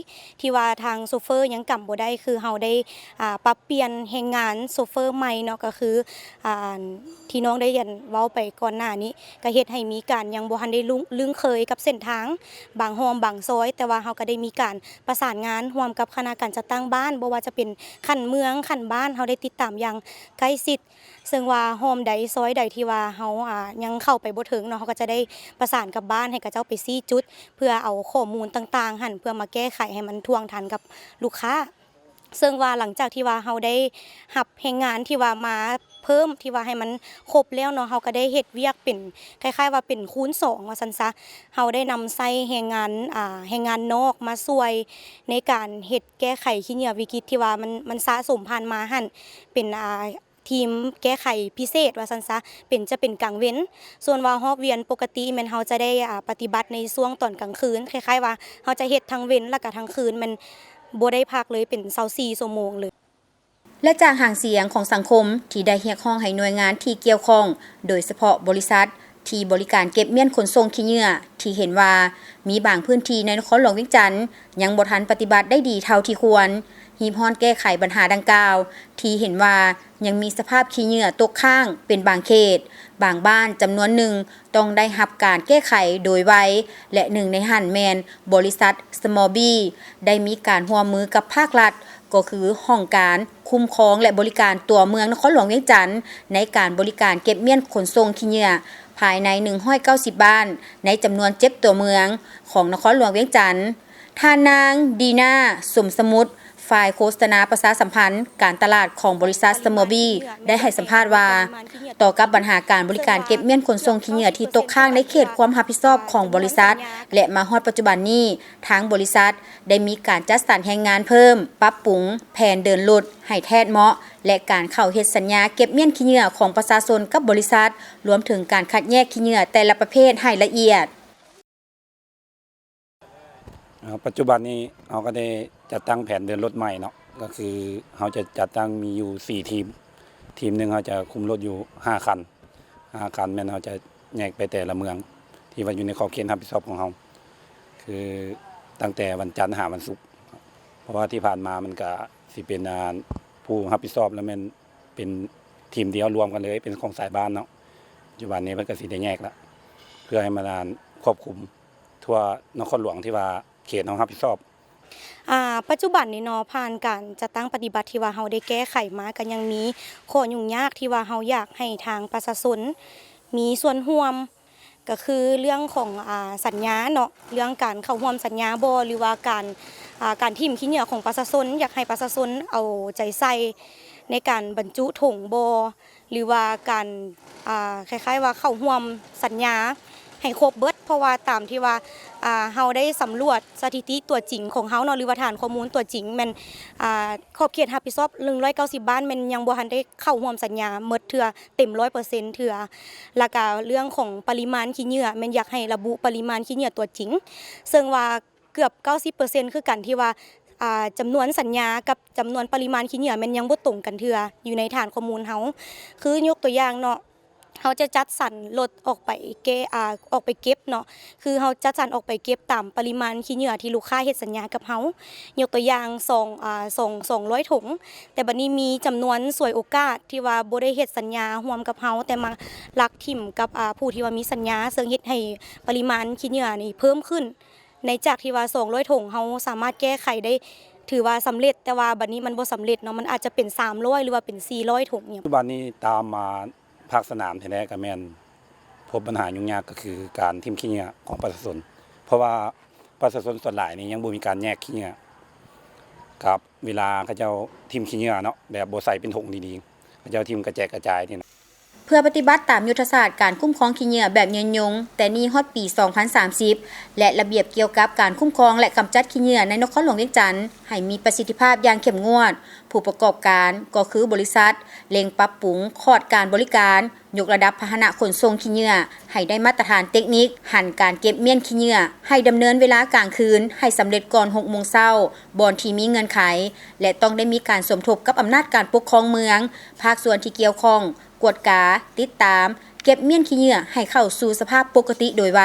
ທີ່ວ່າທາງໂຊເຟີຍັງກຳບໍ່ໄດ້ ຄືເຮົາໄດ້ ອາ ປັບປ່ຽນແຮງງານໂຊເຟີໃໝ່ເນາະ ກໍຄື ອາ ທີ່ນ້ອງໄດ້ ອັນ ເວົ້າໄປກ່ອນໜ້ານີ້ ກໍເຮັດໃຫ້ມີການຍັງບໍ່ທັນໄດ້ລຸ້ງ ລຶ້ງເຄີຍກັບເສັ້ນທາງບາງຮ່ອມບາງຊອຍ, ແຕ່ວ່າເຮົາກໍໄດ້ມີການປະສານງານຮ່ວມກັບຄະນະການຈັດຕັ້ງບ້ານ, ບໍ່ວ່າຈະເປັນຂັ້ນເມືອງ, ຂັ້ນບ້ານ, ເຮົາໄດ້ຕິດຕາມຢ່າງໃກ້ຊິດ. ເຊິ່ງວ່າຮ່ອມໃດຊອຍໃດທີ່ວ່າເຮົາ ອາ ຍັງເຂົ້າໄປບໍ່ເຖິງເນາະ, ເຮົາກໍຈະໄດ້ປະສານກັບບ້ານໃຫ້ເຂົາເຈົ້າໄປຊີ້ຈຸດ ເພື່ອເອົາຂໍ້ມູນຕ່າງໆຫັ້ນ ເພື່ອມາແກ້ໄຂໃຫ້ມັນທ່ວງທັນກັບລູກຄ້າ. ເຊິ່ງວ່າຫຼັງຈາກທີ່ວ່າເຮົາໄດ້ຮັບແຮງງານທີ່ວ່າມາເພີ່ມ ທີ່ວ່າໃຫ້ມັນຄົບແລ້ວເນາະ, ເຮົາກໍໄດ້ເຮັດວຽກເປັນຄ້າຍໆວ່າເປັນຄູນສອງວ່າຊັ້ນຊະ. ເຮົາໄດ້ນຳໃຊ້ແຮງງານ ອາ ແຮງງານນອກມາຊ່ວຍໃນການເຮັດແກ້ໄຂຂີ້ເຫຍື້ອວິກິດທີ່ວ່າມັນ ມັນສະສົມຜ່ານມາຫັ້ນ ເປັນ ອາ ທີມແກ້ໄຂພິເສດວ່າຊັ້ນຊະ ເປັນ ຈະເປັນກາງເວັນ. ສ່ວນວ່າຮອບວຽນປົກກະຕິແມ່ນເຮົາຈະໄດ້ ອາ ປະຕິບັດໃນຊ່ວງຕອນກາງຄືນ, ຄ້າຍໆວ່າເຮົາຈະເຮັດທັງເວັນ ແລ້ວກະທັງຄືນ ແມ່ນບໍ່ໄດ້ພັກເລີຍ ເປັນຊາວສີ່ຊົ່ວໂມງເລີຍ. ແລະ ຈາກຫາງສຽງຂອງສັງຄົມທີ່ໄດ້ຮຽກຮ້ອງໃຫ້ໜ່ວຍງານທີ່ກ່ຽວຂ້ອງ, ໂດຍສະເພາະບໍລິສັດ ທີ່ບໍລິການເກັບມ້ຽນຂົນສົ່ງຂີ້ເຫຍື້ອ ທີ່ເຫັນວ່າມີບາງພື້ນທີ່ໃນນະຄອນຫຼວງວຽງຈັນຍັງບໍ່ທັນປະຕິບັດໄດ້ດີເທົ່າທີ່ຄວນ, ຮີບຮ້ອນແກ້ໄຂບັນຫາດັ່ງກ່າວ ທີ່ເຫັນວ່າຍັງມີສະພາບຂີ້ເຫຍື້ອຕົກຄ້າງເປັນບາງເຂດ, ບາງບ້ານຈຳນວນໜຶ່ງຕ້ອງໄດ້ຮັບການແກ້ໄຂໂດຍໄວ ແລະ ໜຶ່ງໃນຫັ້ນແມ່ນບໍລິສັດ Small Bee ໄດ້ມີການຮ່ວມມືກັບພາກລັດ ກໍຄືຫ້ອງການຄຸ້ມຄອງ ແລະ ບໍລິການຕົວເມືອງນະຄອນຫຼວງວຽງຈັນ ໃນການບໍລິການເກັບມ້ຽນຂົນສົ່ງຂີ້ເຫຍື້ອພາຍໃນໜຶ່ງຮ້ອຍເກົ້າສິບບ້ານ ໃນຈຳນວນເຈັດຕົວເມືອງຂອງນະຄອນຫຼວງວຽງຈັນ. ທ່ານນາງ ດີນາ ສົມສະໝຸດ ຝ່າຍໂຄສະນາປະຊາສຳພັນການຕະຫຼາດຂອງບໍລິສັດ ສະເມີບີ ໄດ້ໃຫ້ສຳພາດວ່າ ຕໍ່ກັບບັນຫາການບໍລິການເກັບມ້ຽນຂົນສົ່ງຂີ້ເຫຍື້ອທີ່ຕົກຄ້າງໃນເຂດຄວາມຮັບຜິດຊອບຂອງບໍລິສັດ ແລະ ມາຮອດປັດຈຸບັນນີ້ ທາງບໍລິສັດໄດ້ມີການຈັດສັນແຮງງານເພີ່ມ, ປັບປຸງແຜນເດີນລົດໃຫ້ແທດເໝາະ ແລະ ການເຂົ້າເຮັດສັນຍາເກັບມ້ຽນຂີ້ເຫຍື້ອຂອງປະຊາຊົນກັບບໍລິສັດ, ລວມເຖິງການຄັດແຍກຂີ້ເຫຍື້ອແຕ່ລະປະເພດໃຫ້ລະອຽດ. ເອີ່ ປັດຈຸບັນນີ້ເຮົາກໍໄດ້ຈັດຕັ້ງແຜນເດີນລົດໃໝ່ເນາະ, ກໍຄືເຮົາຈະຈັດຕັ້ງມີຢູ່ສີ່ທີມ, ທີມໜຶ່ງເຮົາຈະຄຸມລົດຢູ່ຫ້າຄັນ, ຫ້າຄັນແມ່ນເຮົາຈະແຍກໄປແຕ່ລະເມືອງທີ່ວ່າຢູ່ໃນຂອບເຂດຮັບຜິດຊອບຂອງເຮົາ, ຄືຕັ້ງແຕ່ວັນຈັນຫາວັນສຸກ, ເພາະວ່າທີ່ຜ່ານມາມັນກະຊິເປັນ ອ່າ ຜູ້ຮັບຜິດຊອບ ແລ້ວແມ່ນເປັນທີມດຽວລວມກັນເລີຍ, ເປັນຂອງສາຍບ້ານເນາະ. ປັດຈຸບັນນີ້ເພິ່ນກະຊິໄດ້ແຍກລະ ເພື່ອໃຫ້ມັນ ອ່າ ຄວບຄຸມ ທົ່ວນະຄອນຫຼວງທີ່ວ່າເຂດເຮົາຮັບຜິດຊອບ. ອາ ປັດຈຸບັນນີ້ເນາະ ຜ່ານການຈັດຕັ້ງປະຕິບັດທີ່ວ່າເຮົາໄດ້ແກ້ໄຂມາ ກໍຍັງມີຂໍ້ຫຍຸ້ງຍາກທີ່ວ່າເຮົາຢາກໃຫ້ທາງປະຊາຊົນມີສ່ວນຮ່ວມ ກໍຄືເລື່ອງຂອງ ອາ ສັນຍາເນາະ, ເລື່ອງການເຂົ້າຮ່ວມສັນຍາບໍ່ ຫຼືວ່າການ ອາ ການຖິ້ມຂີ້ເຫຍື້ອຂອງປະຊາຊົນ, ຢາກໃຫ້ປະຊາຊົນເອົາໃຈໃສ່ໃນການບັນຈຸຖົງບໍ່ ຫຼືວ່າການ ອ່າ ຄ້າຍໆວ່າເຂົ້າຮ່ວມສັນຍາໃຫ້ຄົບເບິດ, ເພາະວ່າຕາມທີ່ວ່າ ອ່າ ເຮົາໄດ້ສຳຫຼວດສະຖິຕິຕົວຈິງຂອງເຮົາເນາະ ຫຼືວ່າຖານຂໍ້ມູນຕົວຈິງແມ່ນ ອ່າ ຂອບເຂດຮັບຜິດຊອບໜຶ່ງຮ້ອຍເກົ້າສິບບ້ານ ແມ່ນຍັງບໍ່ທັນໄດ້ເຂົ້າຮ່ວມສັນຍາໝົດເທື່ອເຕັມຮ້ອຍເປີເຊັນເທື່ອ. ແລ້ວກະເລື່ອງຂອງປະລິມານຂີ້ເຫຍື້ອ ແມ່ນຢາກໃຫ້ລະບຸປະລິມານຂີ້ເຫຍື້ອຕົວຈິງ, ເຊິ່ງວ່າ ເກືອບເກົ້າສິບເປີເຊັນຄືກັນ ທີ່ວ່າ ອ່າ ຈຳນວນສັນຍາກັບຈຳນວນປະລິມານຂີ້ເຫຍື້ອແມ່ນຍັງບໍ່ຕົງກັນເທື່ອ ຢູ່ໃນຖານຂໍ້ມູນເຮົາ. ຄືຍົກຕົວຢ່າງເນາະ, ເຮົາຈະຈັດສັນລົດອອກໄປເກ- ອ່າ ອອກໄປເກັບເນາະ, ຄືເຮົາຈັດສັນອອກໄປເກັບຕາມປະລິມານຂີ້ເຫຍື້ອທີ່ລູກຄ້າເຮັດສັນຍາກັບເຮົາ. ຍົກຕົວຢ່າງ ສອງ ອ່າ ສອງ ສອງຮ້ອຍຖົງ, ແຕ່ບັດນີ້ມີຈຳນວນສວຍໂອກາດທີ່ວ່າບໍ່ໄດ້ເຮັດສັນຍາຮ່ວມກັບເຮົາ ແຕ່ມາລັກຖິ້ມກັບ ອ່າ ຜູ້ທີ່ວ່າມີສັນຍາ, ເຊິ່ງເຮັດໃຫ້ປະລິມານຂີ້ເຫຍື້ອນີ້ເພີ່ມຂຶ້ນ. ໃນຈາກທີ່ວ່າສອງຮ້ອຍຖົງ ເຮົາສາມາດແກ້ໄຂໄດ້ ຖືວ່າສຳເລັດ, ແຕ່ວ່າບັດນີ້ມັນບໍ່ສຳເລັດເນາະ, ມັນອາດຈະເປັນສາມຮ້ອຍ ຫຼືວ່າເປັນສີ່ຮ້ອຍຖົງຫຍັງ. ປັດຈຸບັນນີ້ຕາມມາພາກສະໜາມແທ້ໆ ກໍແມ່ນພົບບັນຫາຫຍຸ້ງຍາກ ກໍຄືການຖິ້ມຂີ້ເຫຍື້ອຂອງປະຊາຊົນ, ເພາະວ່າປະຊາຊົນສ່ວນຫຼາຍນີ້ຍັງບໍ່ມີການແຍກຂີ້ເຫຍື້ອ ກັບເວລາເຂົາເຈົ້າຖິ້ມຂີ້ເຫຍື້ອເນາະ, ແບບບໍ່ໃສ່ເປັນຖົງດີໆ, ເຂົາເຈົ້າຖິ້ມກະແຈກກະຈາຍນີ້ນະ. ເພື່ອປະຕິບັດຕາມຍຸດທະສາດການຄຸ້ມຄອງຂີ້ເຫຍື້ອແບບຍືນຍົງ ແຕ່ນີ້ຮອດປີສອງພັນສາມສິບ ແລະ ລະບຽບກ່ຽວກັບການຄຸ້ມຄອງ ແລະ ກຳຈັດຂີ້ເຫຍື້ອໃນນະຄອນຫຼວງວຽງຈັນ ໃຫ້ມີປະສິດທິພາບຢ່າງເຂັ້ມງວດ, ຜູ້ປະກອບການ ກໍຄືບໍລິສັດ ເລັ່ງປັບປຸງຄອດການບໍລິການ, ຍົກລະດັບພາຫະນະຂົນສົ່ງຂີ້ເຫຍື້ອໃຫ້ໄດ້ມາດຕະຖານເຕັກນິກ, ຫັນການເກັບມ້ຽນຂີ້ເຫຍື້ອໃຫ້ດຳເນີນເວລາກາງຄືນໃຫ້ສຳເລັດກ່ອນຫົກໂມງເຊົ້າ, ບ່ອນທີ່ມີເງື່ອນໄຂ ແລະ ຕ້ອງໄດ້ມີການສົມທົບກັບອຳນາດການປົກຄອງເມືອງ, ພາກສ່ວນທີ່ກ່ຽວຂ້ອງ, ກວດກາ, ຕິດຕາມ, ເກັບມ້ຽນຂີ້ເຫຍື້ອໃຫ້ເຂົ້າສູ່ສະພາບປົກກະຕິໂດຍໄວ,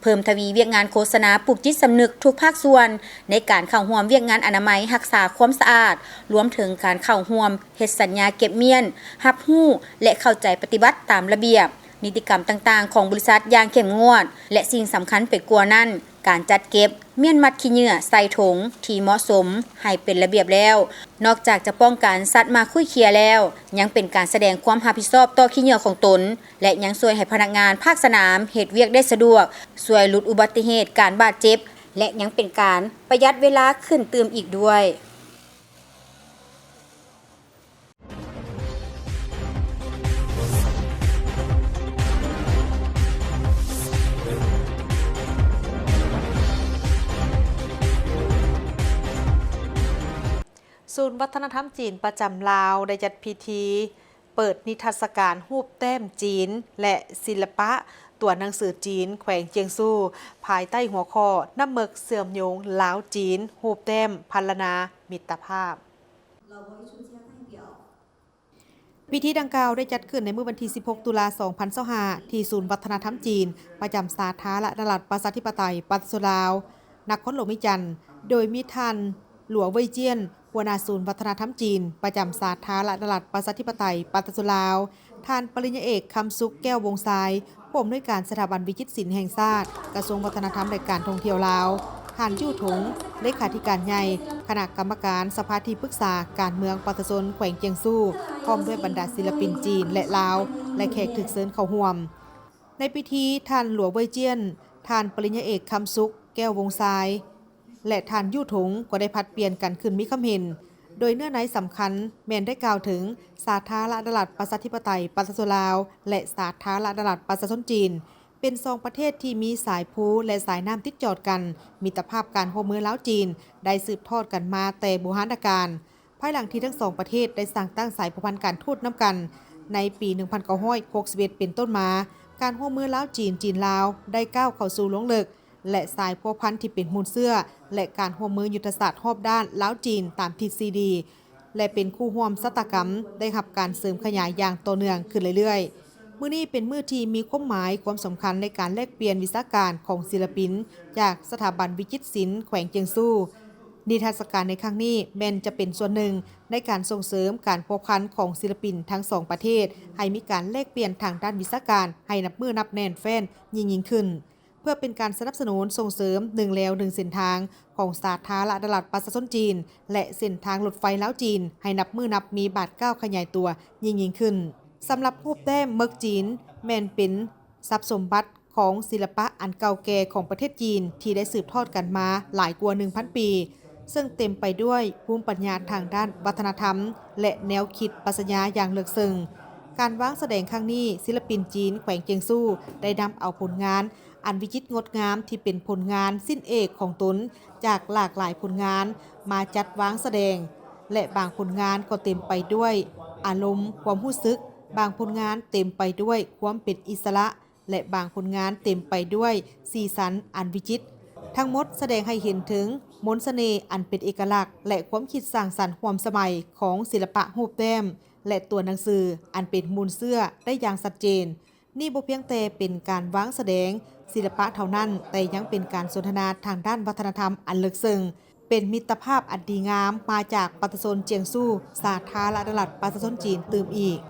ເພີ່ມທະວີວຽກງານໂຄສະນາ ປຸກຈິດສຳນຶກທຸກພາກສ່ວນ ໃນການເຂົ້າຮ່ວມວຽກງານອະນາໄມ, ຮັກສາຄວາມສະອາດ, ລວມເຖິງການເຂົ້າຮ່ວມເຮັດສັນຍາເກັບມ້ຽນ, ຮັບຮູ້ ແລະ ເຂົ້າໃຈປະຕິບັດຕາມລະບຽບ, ນິຕິກຳຕ່າງໆຂອງບໍລິສັດຢ່າງເຂັ້ມງວດ ແລະ ສິ່ງສຳຄັນໄປກວ່ານັ້ນ, ການຈັດເກັບມ້ຽນມັດຂີ້ເຫຍື້ອໃສ່ຖົງທີ່ເໝາະສົມໃຫ້ເປັນລະບຽບແລ້ວ, ນອກຈາກຈະປ້ອງກັນສັດມາຄຸຍເຄຍແລ້ວ, ຍັງເປັນການສະແດງຄວາມຮັບຜິດຊອບຕໍ່ຂີ້ເຫຍື້ອຂອງຕົນ ແລະ ຍັງຊ່ວຍໃຫ້ພະນັກງານພາກສະໜາມເຮັດວຽກໄດ້ສະດວກ, ຊ່ວຍຫຼຸດອຸບັດຕິເຫດການບາດເຈັບ ແລະ ຍັງເປັນການປະຢັດເວລາຂຶ້ນຕື່ມອີກດ້ວຍ. ສູນວັດທະນະທຳຈີນປະຈຳລາວ ໄດ້ຈັດພິທີເປີດນິທັດສະການຮູບແຕ້ມຈີນ ແລະ ສິລະປະຕົວໜັງສືຈີນ ແຂວງຈຽງຊູ່ ພາຍໃຕ້ຫົວຂໍ້ ນ້ຳເໝິກເຊື່ອມໂຍງລາວ-ຈີນ ຮູບແຕ້ມພັນລະນາມິດຕະພາບ. ພິທີດັ່ງກ່າວໄດ້ຈັດຂຶ້ນໃນມື້ວັນທີສິບຫົກ ຕຸລາ ສອງພັນຊາວຫ້າ ທີ່ສູນວັດທະນະທຳຈີນ ປະຈຳສາທາລະນະລັດ ປະຊາທິປະໄຕ ປະຊາຊົນລາວ ນະຄອນຫຼວງວຽງຈັນ, ໂດຍມີທ່ານ ຫຼວງ ເວີຍຈຽນ ຫົວໜ້າສູນວັດທະນະທຳຈີນ ປະຈຳສາທາລະນະລັດ ປະຊາທິປະໄຕ ປະຊາຊົນລາວ, ທ່ານປະລິນຍາເອກ ຄຳສຸກ ແກ້ວວົງຊາຍ ຜູ້ອຳນວຍການສະຖາບັນວິຈິດສິນແຫ່ງຊາດ ກະຊວງວັດທະນະທຳ ແລະ ການທ່ອງທ່ຽວລາວ, ທ່ານ ຢູ່ ຖົງ ເລຂາທິການໃຫຍ່ຄະນະກຳມະການສະພາທີ່ປຶກສາການເມືອງປະຊາຊົນແຂວງຈຽງຊູ້ ພ້ອມດ້ວຍບັນດາສິລະປິນຈີນ ແລະ ລາວ ແລະ ແຂກຖືກເຊີນເຂົ້າຮ່ວມ. ໃນພິທີ ທ່ານ ຫຼວ ເວີຍຈຽນ, ທ່ານ ປະລິນຍາເອກ ຄຳສຸກ ແກ້ວວົງຊາຍ ແລະ ທ່ານ ຢູ່ ຖົງ ກໍໄດ້ຜັດປ່ຽນກັນຂຶ້ນມີຄຳເຫັນ, ໂດຍເນື້ອໃນສຳຄັນແມ່ນໄດ້ກ່າວເຖິງສາທາລະນະລັດປະຊາທິປະໄຕປະຊາຊົນລາວ ແລະ ສາທາລະນະລັດປະຊາຊົນຈີນ ເປັນສອງປະເທດທີ່ມີສາຍພູ ແລະ ສາຍນ້ຳຕິດຈອດກັນ, ມິດຕະພາບການຮ່ວມມືລາວ-ຈີນໄດ້ສືບທອດກັນມາແຕ່ບູຮານະການ. ພາຍຫຼັງທີ່ທັງສອງປະເທດໄດ້ສ້າງຕັ້ງສາຍພົວພັນການທູດນຳກັນໃນປີໜຶ່ງພັນເກົ້າຮ້ອຍຫົກສິບເອັດເປັນຕົ້ນມາ, ການຮ່ວມມືລາວ-ຈີນ, ຈີນ-ລາວ ໄດ້ກ້າວເຂົ້າສູ່ລວງເລິກ ແລະ ສາຍພົວພັນທີ່ເປັນມູນເຊື້ອ ແລະ ການຮ່ວມມືຍຸດທະສາດຮອບດ້ານລາວ-ຈີນຕາມທິດສີ່ດີ ແລະ ເປັນຄູ່ຮ່ວມຊະຕາກຳ ໄດ້ຮັບການເສີມຂະຫຍາຍຢ່າງຕໍ່ເນື່ອງຂຶ້ນເລື້ອຍໆ. ມື້ນີ້ເປັນມື້ທີ່ມີຄວາມໝາຍຄວາມສຳຄັນໃນການແລກປ່ຽນວິຊາການຂອງສິລະປິນຈາກສະຖາບັນວິຈິດສິນແຂວງຈຽງຊູ້. ນິທັດສະການໃນຄັ້ງນີ້ແມ່ນຈະເປັນສ່ວນໜຶ່ງໃນການສົ່ງເສີມການພົວພັນຂອງສິລະປິນທັງສອງປະເທດ ໃຫ້ມີການແລກປ່ຽນທາງດ້ານວິຊາການໃຫ້ນັບມື້ນັບແໜ້ນແຟ້ນຍິ່ງໆຂຶ້ນ, ເພື່ອເປັນການສະໜັບສະໜູນສົ່ງເສີມໜຶ່ງແລວໜຶ່ງເສັ້ນທາງຂອງສາທາລະນະລັດປະຊາຊົນຈີນ ແລະ ເສັ້ນທາງລົດໄຟລາວ-ຈີນ ໃຫ້ນັບມື້ນັບມີບາດກ້າວຂະຫຍາຍຕົວຍິ່ງໆຂຶ້ນ. ສຳລັບຮູບແຕ້ມເມິກຈີນ ແມ່ນເປັນຊັບສົມບັດ ຂອງສິລະປະອັນເກົ່າແກ່ຂອງປະເທດຈີນ ທີ່ໄດ້ສືບທອດກັນມາຫຼາຍກວ່າໜຶ່ງພັນປີ, ເຊິ່ງເຕັມໄປດ້ວຍພູມປັນຍາທາງດ້ານວັດທະນະທຳ ແລະ ແນວຄິດປັດຊະຍາຢ່າງເລິກເຊິ່ງ. ການວາງສະແດງຄັ້ງນີ້, ສິລະປິນຈີນແຂວງຈຽງຊູ້ໄດ້ນຳເອົາຜົນງານອັນວິຈິດງົດງາມ ທີ່ເປັນຜົນງານຊິ້ນເອກຂອງຕົນຈາກຫຼາກຫຼາຍຜົນງານມາຈັດວາງສະແດງ ແລະ ບາງຜົນງານກໍເຕັມໄປດ້ວຍອາລົມຄວາມຮູ້ສຶກ, ບາງຜົນງານເຕັມໄປດ້ວຍຄວາມເປັນອິດສະຫຼະ, ແລະ ບາງຜົນງານເຕັມໄປດ້ວຍສີສັນອັນວິຈິດ. ທັງໝົດສະແດງໃຫ້ເຫັນເຖິງມົນສະເໜ່ອັນເປັນເອກະລັກ ແລະ ຄວາມຄິດສ້າງສັນຮ່ວມສະໄໝຂອງສິລະປະຮູບແຕ້ມ ແລະ ຕົວໜັງສືອັນເປັນມູນເຊື້ອໄດ້ຢ່າງຊັດເຈນ. ນີ້ບໍ່ພຽງແຕ່ເປັນການວາງສະແດງສິລະປະເທົ່ານັ້ນ, ແຕ່ຍັງເປັນການສົນທະນາທາງດ້ານວັດທະນະທຳອັນເລິກເຊິ່ງ, ເປັນມິດຕະພາບອັນດີງາມມາຈາກປະຊາຊົນຈຽງຊູ້, ສາທາລະນະລັດປະຊາຊົນຈີນຕື່ມອີກ.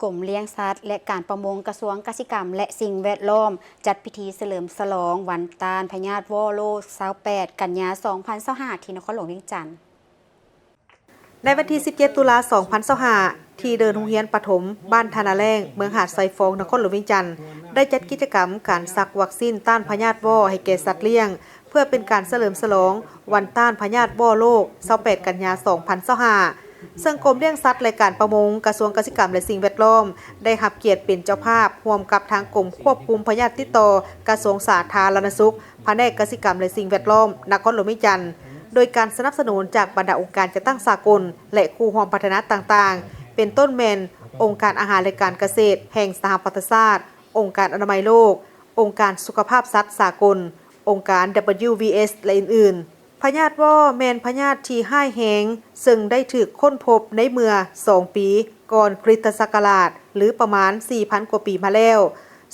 ກົມລ້ຽງສັດ ແລະ ການປະມົງ ກະຊວງກະສິກຳ ແລະ ສິ່ງແວດລ້ອມ ຈັດພິທີສະເຫຼີມສະຫຼອງວັນຕ້ານພະຍາດວໍ້ໂລກ ຊາວແປດ ກັນຍາ ສອງພັນຊາວຫ້າ ທີ່ນະຄອນຫຼວງວຽງຈັນ. ໃນວັນທີ ສິບເຈັດ ຕຸລາ ສອງພັນຊາວຫ້າ ທີ່ເດີ່ນໂຮງຮຽນປະຖົມ ບ້ານທ່ານາແລ້ງ ເມືອງຫາດຊາຍຟອງ ນະຄອນຫຼວງວຽງຈັນ ໄດ້ຈັດກິດຈະກຳການສັກວັກຊີນຕ້ານພະຍາດວໍ້ໃຫ້ແກ່ສັດລ້ຽງ ເພື່ອເປັນການສະເຫຼີມສະຫຼອງວັນຕ້ານພະຍາດວໍ້ໂລກ ຊາວແປດ ກັນຍາ ສອງພັນຊາວຫ້າ ເຊິ່ງກົມລ້ຽງສັດ ແລະ ການປະມົງ ກະຊວງກະສິກຳ ແລະ ສິ່ງແວດລ້ອມ ໄດ້ຮັບກຽດເປັນເຈົ້າພາບ ຮ່ວມກັບທາງກົມຄວບຄຸມພະຍາດຕິດຕໍ່ ກະຊວງສາທາລະນະສຸກ ພະແນກກະສິກຳ ແລະ ສິ່ງແວດລ້ອມ ນະຄອນຫຼວງວຽງຈັນ ໂດຍການສະໜັບສະໜູນຈາກບັນດາອົງການຈັດຕັ້ງສາກົນ ແລະ ຄູ່ຮ່ວມພັດທະນາຕ່າງໆ ເປັນຕົ້ນແມ່ນອົງການອາຫານ ແລະ ການກະເສດແຫ່ງສະຫະປະຊາຊາດ, ອົງການອະນາໄມໂລກ, ອົງການສຸຂະພາບສັດສາກົນ, ອົງການ WVS ແລະ ອື່ນໆ. ພະຍາດວໍ້ແມ່ນພະຍາດທີ່ຮ້າຍແຮງ ເຊິ່ງໄດ້ຖືກຄົ້ນພົບໃນເມື່ອສອງປີກ່ອນຄຣິສຕະສັກກະລາດ ຫຼື ປະມານສີ່ພັນກວ່າປີມາແລ້ວ,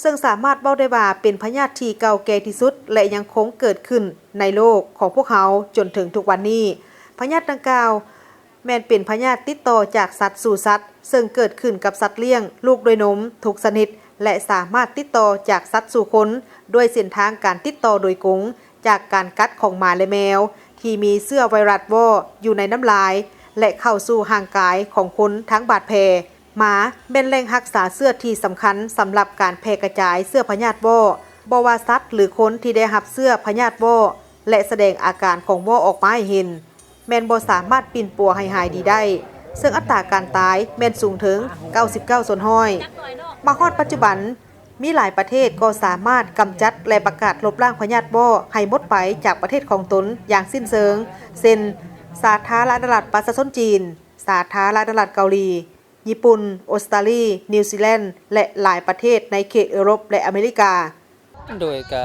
ເຊິ່ງສາມາດເວົ້າໄດ້ວ່າເປັນພະຍາດທີ່ເກົ່າແກ່ທີ່ສຸດ ແລະ ຍັງຄົງເກີດຂຶ້ນໃນໂລກຂອງພວກເຮົາຈົນເຖິງທຸກວັນນີ້. ພະຍາດດັ່ງກ່າວ ແມ່ນເປັນພະຍາດຕິດຕໍ່ຈາກສັດສູ່ສັດ, ເຊິ່ງເກີດຂຶ້ນກັບສັດລ້ຽງລູກດ້ວຍນົມທຸກຊະນິດ ແລະ ສາມາດຕິດຕໍ່ຈາກສັດສູ່ຄົນ ດ້ວຍເສັ້ນທາງການຕິດຕໍ່ໂດຍກົງຈາກການກັດຂອງໝາ ແລະ ແມວ ທີ່ມີເຊື້ອໄວຣັສວໍ້ຢູ່ໃນນ້ຳລາຍ ແລະ ເຂົ້າສູ່ຮ່າງກາຍຂອງຄົນທາງບາດແຜ. ໝາແມ່ນແຫຼ່ງຮັກສາເຊື້ອທີ່ສຳຄັນສຳລັບການແຜ່ກະຈາຍເຊື້ອພະຍາດວໍ້. ບໍ່ວ່າສັດ ຫຼື ຄົນທີ່ໄດ້ຮັບເຊື້ອພະຍາດວໍ້ ແລະ ສະແດງອາການຂອງວໍ້ອອກມາໃຫ້ເຫັນ, ແມ່ນບໍ່ສາມາດປິ່ນປົວໃຫ້ຫາຍດີໄດ້, ເຊິ່ງອັດຕາການຕາຍແມ່ນສູງເຖິງເກົ້າສິບເກົ້າສ່ວນຮ້ອຍ. ມາຮອດປັດຈຸບັນ, ມີຫຼາຍປະເທດກໍສາມາດກຳຈັດ ແລະ ປະກາດລົບລ້າງພະຍາດວໍ້ໃຫ້ໝົດໄປຈາກປະເທດຂອງຕົນຢ່າງສິ້ນເຊີງ, ເຊັ່ນ ສາທາລະນະລັດປະຊາຊົນຈີນ, ສາທາລະນະລັດເກົາຫຼີ, ຍີ່ປຸ່ນ, ອົດສະຕາລີ, ນິວຊີແລນ ແລະ ຫຼາຍປະເທດໃນເຂດເອີຣົບ ແລະ ອາເມລິກາ. ໂດຍກະ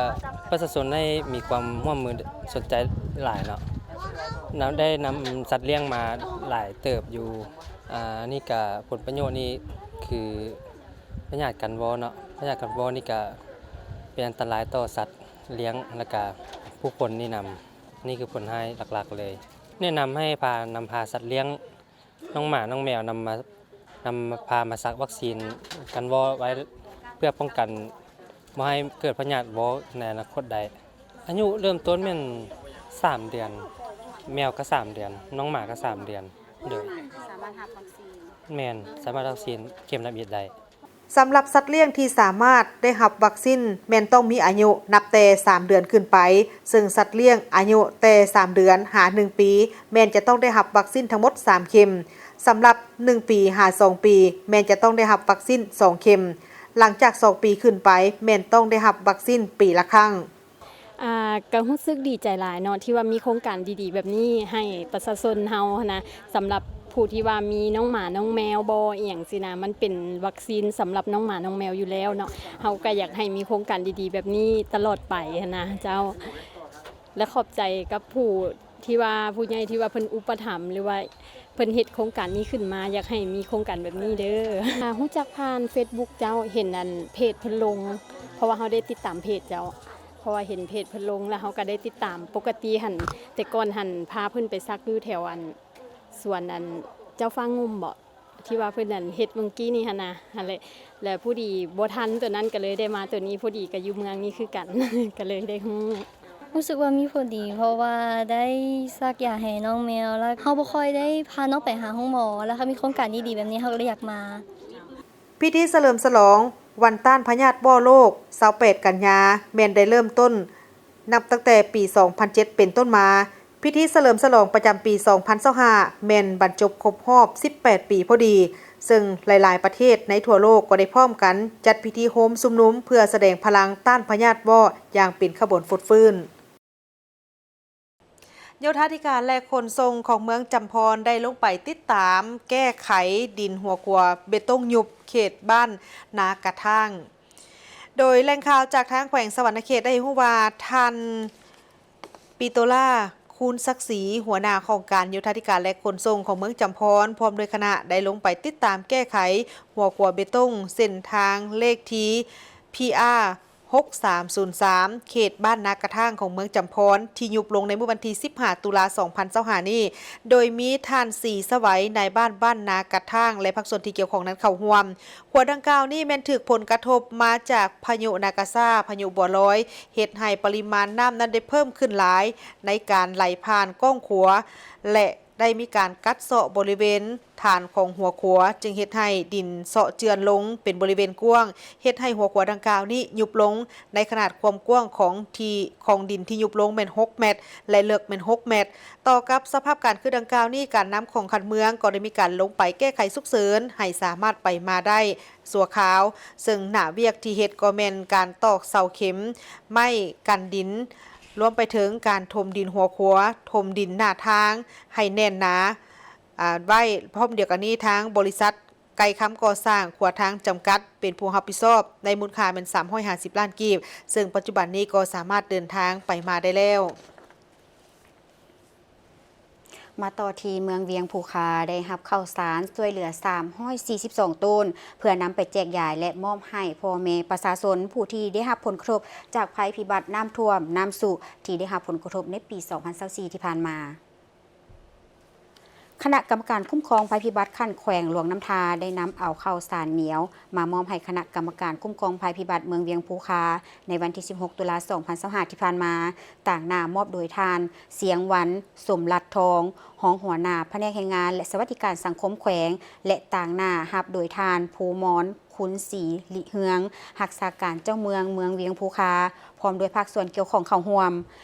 ປະຊາຊົນໄດ້ມີຄວາມຮ່ວມມືສົນໃຈຫຼາຍເນາະ, ນຳ ໄດ້ນຳສັດລ້ຽງມາຫຼາຍເຕີບຢູ່. ອາ ອັນນີ້ກະຜົນປະໂຫຍດນີ້ຄືພະຍາດກັນວໍ້ເນາະ, ພະຍາດກັນວໍ້ນີ້ກະເປັນອັນຕະລາຍຕໍ່ສັດລ້ຽງ ແລະ ກະຜູ້ຄົນນີ້ນຳ. ນີ້ຄືຜົນຮ້າຍຫຼັກໆເລີຍ. ແນະນຳໃຫ້ພາ ນຳພາສັດລ້ຽງ ນ້ອງໝານ້ອງແມວນຳມາ ນຳພາມາສັກວັກຊີນກັນວໍ້ໄວ້ ເພື່ອປ້ອງກັນ ບໍ່ໃຫ້ເກີດພະຍາດວອກໃນອະນາຄົດໄດ້. ອາຍຸເລີ່ມຕົ້ນແມ່ນສາມເດືອນ, ແມວກໍສາມເດືອນ, ນ້ອງໝາກໍສາມເດືອນ. ໂດຍ. ສາມາດຮັບວັກຊີນ. ແມ່ນ, ສາມາດຮັບວັກຊີນເຂັມທຳອິດໄດ້. ສຳລັບສັດລ້ຽງທີ່ສາມາດໄດ້ຮັບວັກຊີນແມ່ນຕ້ອງມີອາຍຸນັບແຕ່ສາມເດືອນຂຶ້ນໄປ, ເຊິ່ງສັດລ້ຽງອາຍຸແຕ່ສາມເດືອນຫາໜຶ່ງປີ ແມ່ນຈະຕ້ອງໄດ້ຮັບວັກຊີນທັງໝົດສາມເຂັມ. ສຳລັບໜຶ່ງປີຫາສອງປີ ແມ່ນຈະຕ້ອງໄດ້ຮັບວັກຊີນສອງເຂັມ. ຫຼັງຈາກສອງປີຂຶ້ນໄປ ແມ່ນຕ້ອງໄດ້ຮັບວັກຊີນປີລະຄັ້ງ. ອ່າ ກໍຮູ້ສຶກດີໃຈຫຼາຍເນາະ ທີ່ວ່າມີໂຄງການດີໆແບບນີ້ໃຫ້ປະຊາຊົນເຮົາຫັ້ນນະ. ສຳລັບຜູ້ທີ່ວ່າມີນ້ອງໝານ້ອງແມວບໍ່ ອີ່ຫຍັງຊີ້ນະ, ມັນເປັນວັກຊີນສຳລັບນ້ອງໝານ້ອງແມວຢູ່ແລ້ວເນາະ. ເຮົາກໍຢາກໃຫ້ມີໂຄງການດີໆແບບນີ້ຕະຫຼອດໄປຫັ້ນນະເຈົ້າ. ແລະ ຂອບໃຈກັບຜູ້ ທີ່ວ່າຜູ້ໃຫຍ່ທີ່ວ່າເພິ່ນອຸປະຖຳ ຫຼືວ່າເພິ່ນເຮັດໂຄງການນີ້ຂຶ້ນມາ, ຢາກໃຫ້ມີໂຄງການແບບນີ້ເດີ. ອ່າ ຮູ້ຈັກຜ່ານເຟສບຸກເຈົ້າ, ເຫັນອັນເພຈເພິ່ນລົງ, ເພາະວ່າເຮົາໄດ້ຕິດຕາມເພຈເຈົ້າ, ເພາະວ່າເຫັນເພຈເພິ່ນລົງ ແລ້ວເຮົາກໍໄດ້ຕິດຕາມ. ປົກກະຕິຫັ້ນ ແຕ່ກ່ອນຫັ້ນພາເພິ່ນໄປສັກຢູ່ແຖວອັນສວນອັນເຈົ້າຟ້າງຸ່ມບໍ? ທີ່ວ່າເພິ່ນນັ້ນເຮັດມື້ກີ້ນີ້ຫັ້ນນະ, ຫັ້ນແຫຼະ. ແລ້ວພໍດີບໍ່ທັນຕົວນັ້ນ ກໍເລີຍໄດ້ມາຕົວນີ້, ພໍດີກໍຢູ່ເມືອງນີ້ຄືກັນ ກໍເລີຍໄດ້ຮູ້. ຮູ້ສຶກວ່າມີຜົນດີ ເພາະວ່າໄດ້ສັກຢາໃຫ້ນ້ອງແມວ ແລ້ວເຮົາບໍ່ຄ່ອຍໄດ້ພານ້ອງໄປຫາໂຮງໝໍ, ແລ້ວເຮົາມີໂຄງການດີໆແບບນີ້ ເຮົາກໍເລີຍຢາກມາ. ພິທີສະເຫຼີມສະຫຼອງວັນຕ້ານພະຍາດວໍ້ໂລກ ຊາວແປດ ກັນຍາ ແມ່ນໄດ້ເລີ່ມຕົ້ນ ນັບຕັ້ງແຕ່ປີສອງພັນເຈັດເປັນຕົ້ນມາ. ພິທີສະເຫຼີມສະຫຼອງປະຈຳປີສອງພັນຊາວຫ້າ ແມ່ນບັນຈົບຄົບຮອບສິບແປດປີພໍດີ, ເຊິ່ງຫຼາຍໆປະເທດໃນທົ່ວໂລກກໍໄດ້ພ້ອມກັນຈັດພິທີໂຮມຊຸມນຸມ ເພື່ອສະແດງພະລັງຕ້ານພະຍາດວໍ້ຢ່າງເປັນຂະບວນຟົດຟື້ນ. ໂຍທາທິການ ແລະ ຂົນສົ່ງຂອງເມືອງຈຳພອນ ໄດ້ລົງໄປຕິດຕາມແກ້ໄຂດິນຫົວຂົວເບຕົງຍຸບເຂດບ້ານນາກະທາງ. ໂດຍແຫຼ່ງຂ່າວຈາກທາງແຂວງສະຫວັນນະເຂດໄດ້ຮູ້ວ່າ ທ່ານ ປີໂຕລາ ຄູນສັກສີ ຫົວໜ້າຫ້ອງການໂຍທາທິການ ແລະ ຂົນສົ່ງຂອງເມືອງຈຳພອນ ພ້ອມດ້ວຍຄະນະ ໄດ້ລົງໄປຕິດຕາມແກ້ໄຂຫົວຂົວເບຕົງເສັ້ນທາງເລກທີ ພີອາ ຫົກສາມສູນສາມ ເຂດບ້ານນາກະທາງຂອງເມືອງຈຳພອນ ທີ່ຍຸບລົງໃນມື້ວັນທີສິບຫ້າ ຕຸລາ ສອງພັນຊາວຫ້ານີ້, ໂດຍມີທ່ານ ສີສະໄຫວ ນາຍບ້ານບ້ານນາກະທາງ ແລະ ພາກສ່ວນທີ່ກ່ຽວຂ້ອງນັ້ນເຂົ້າຮ່ວມ. ຂົວດັ່ງກ່າວນີ້ແມ່ນຖືກຜົນກະທົບມາຈາກພາຍຸນາກາຊາ, ພາຍຸບົວລອຍ ເຮັດໃຫ້ປະລິມານນ້ຳນັ້ນໄດ້ເພີ່ມຂຶ້ນຫຼາຍໃນການໄຫຼຜ່ານກ້ອງຂົວ ແລະ ໄດ້ມີການກັດເຊາະບໍລິເວນ ຖານຂອງຫົວຂົວ ຈຶ່ງເຮັດໃຫ້ດິນເຊາະເຈື່ອນລົງເປັນບໍລິເວນກວ້າງ, ເຮັດໃຫ້ຫົວຂົວດັ່ງກ່າວນີ້ຍຸບລົງ ໃນຂະໜາດຄວາມກວ້າງຂອງທີ່ ຂອງດິນທີ່ຍຸບລົງແມ່ນຫົກແມັດ ແລະ ເລິກແມ່ນຫົກແມັດ. ຕໍ່ກັບສະພາບການຄືດັ່ງກ່າວນີ້, ການນຳຂອງຂັ້ນເມືອງກໍໄດ້ມີການລົງໄປແກ້ໄຂສຸກເສີນໃຫ້ສາມາດໄປມາໄດ້ຊົ່ວຄາວ, ເຊິ່ງໜ້າວຽກທີ່ເຮັດກໍແມ່ນການຕອກເສົາເຂັມໄມ້ກັນດິນ, ລວມໄປເຖິງການຖົມດິນຫົວຂົວ, ຖົມດິນໜ້າທາງໃຫ້ແໜ້ນໜາ ອາ ໄວ້. ພ້ອມດຽວກັນນີ້, ທາງບໍລິສັດໄກຄຳກໍ່ສ້າງຂົວທາງຈຳກັດ ເປັນຜູ້ຮັບຜິດຊອບ ໃນມູນຄ່າແມ່ນສາມຮ້ອຍຫ້າສິບລ້ານກີບ, ເຊິ່ງປັດຈຸບັນນີ້ກໍສາມາດເດີນທາງໄປມາໄດ້ແລ້ວ. ມາຕໍ່ທີ່ເມືອງວຽງພູຄາ ໄດ້ຮັບເຂົ້າສານຊ່ວຍເຫຼືອສາມຮ້ອຍສີ່ສິບສອງໂຕນ ເພື່ອນຳໄປແຈກຢາຍ ແລະ ມອບໃຫ້ພໍ່ແມ່ປະຊາຊົນຜູ້ທີ່ໄດ້ຮັບຜົນກະທົບຈາກໄພພິບັດນ້ຳຖ້ວມ, ນ້ຳຊຸ ທີ່ໄດ້ຮັບຜົນກະທົບໃນປີສອງພັນຊາວສີ່ທີ່ຜ່ານມາ. ຄະນະກຳມະການຄຸ້ມຄອງໄພພິບັດຂັ້ນແຂວງຫຼວງນ້ຳທາ ໄດ້ນຳເອົາເຂົ້າສານໜຽວມາມອບໃຫ້ຄະນະກຳມະການຄຸ້ມຄອງໄພພິບັດເມືອງວຽງພູຄາ ໃນວັນທີສິບຫົກ ຕຸລາ ສອງພັນຊາວຫ້າທີ່ຜ່ານມາ, ຕາງໜ້າມອບໂດຍທ່ານ ສຽງວັນ ສົມລັດທອງ ຮອງຫົວໜ້າພະແນກແຮງງານ ແລະ ສະຫວັດດີການສັງຄົມແຂວງ ແລະ ຕາງໜ້າຮັບໂດຍທ່ານ ພູມອນ ຄຸນສີລິເຮືອງ ຮັກສາການເຈົ້າເມືອງເມືອງວຽງພູຄາ ພ້ອມດ້ວຍພາກສ່ວນກ່ຽວຂ້ອງເຂົ້າຮ່ວມ.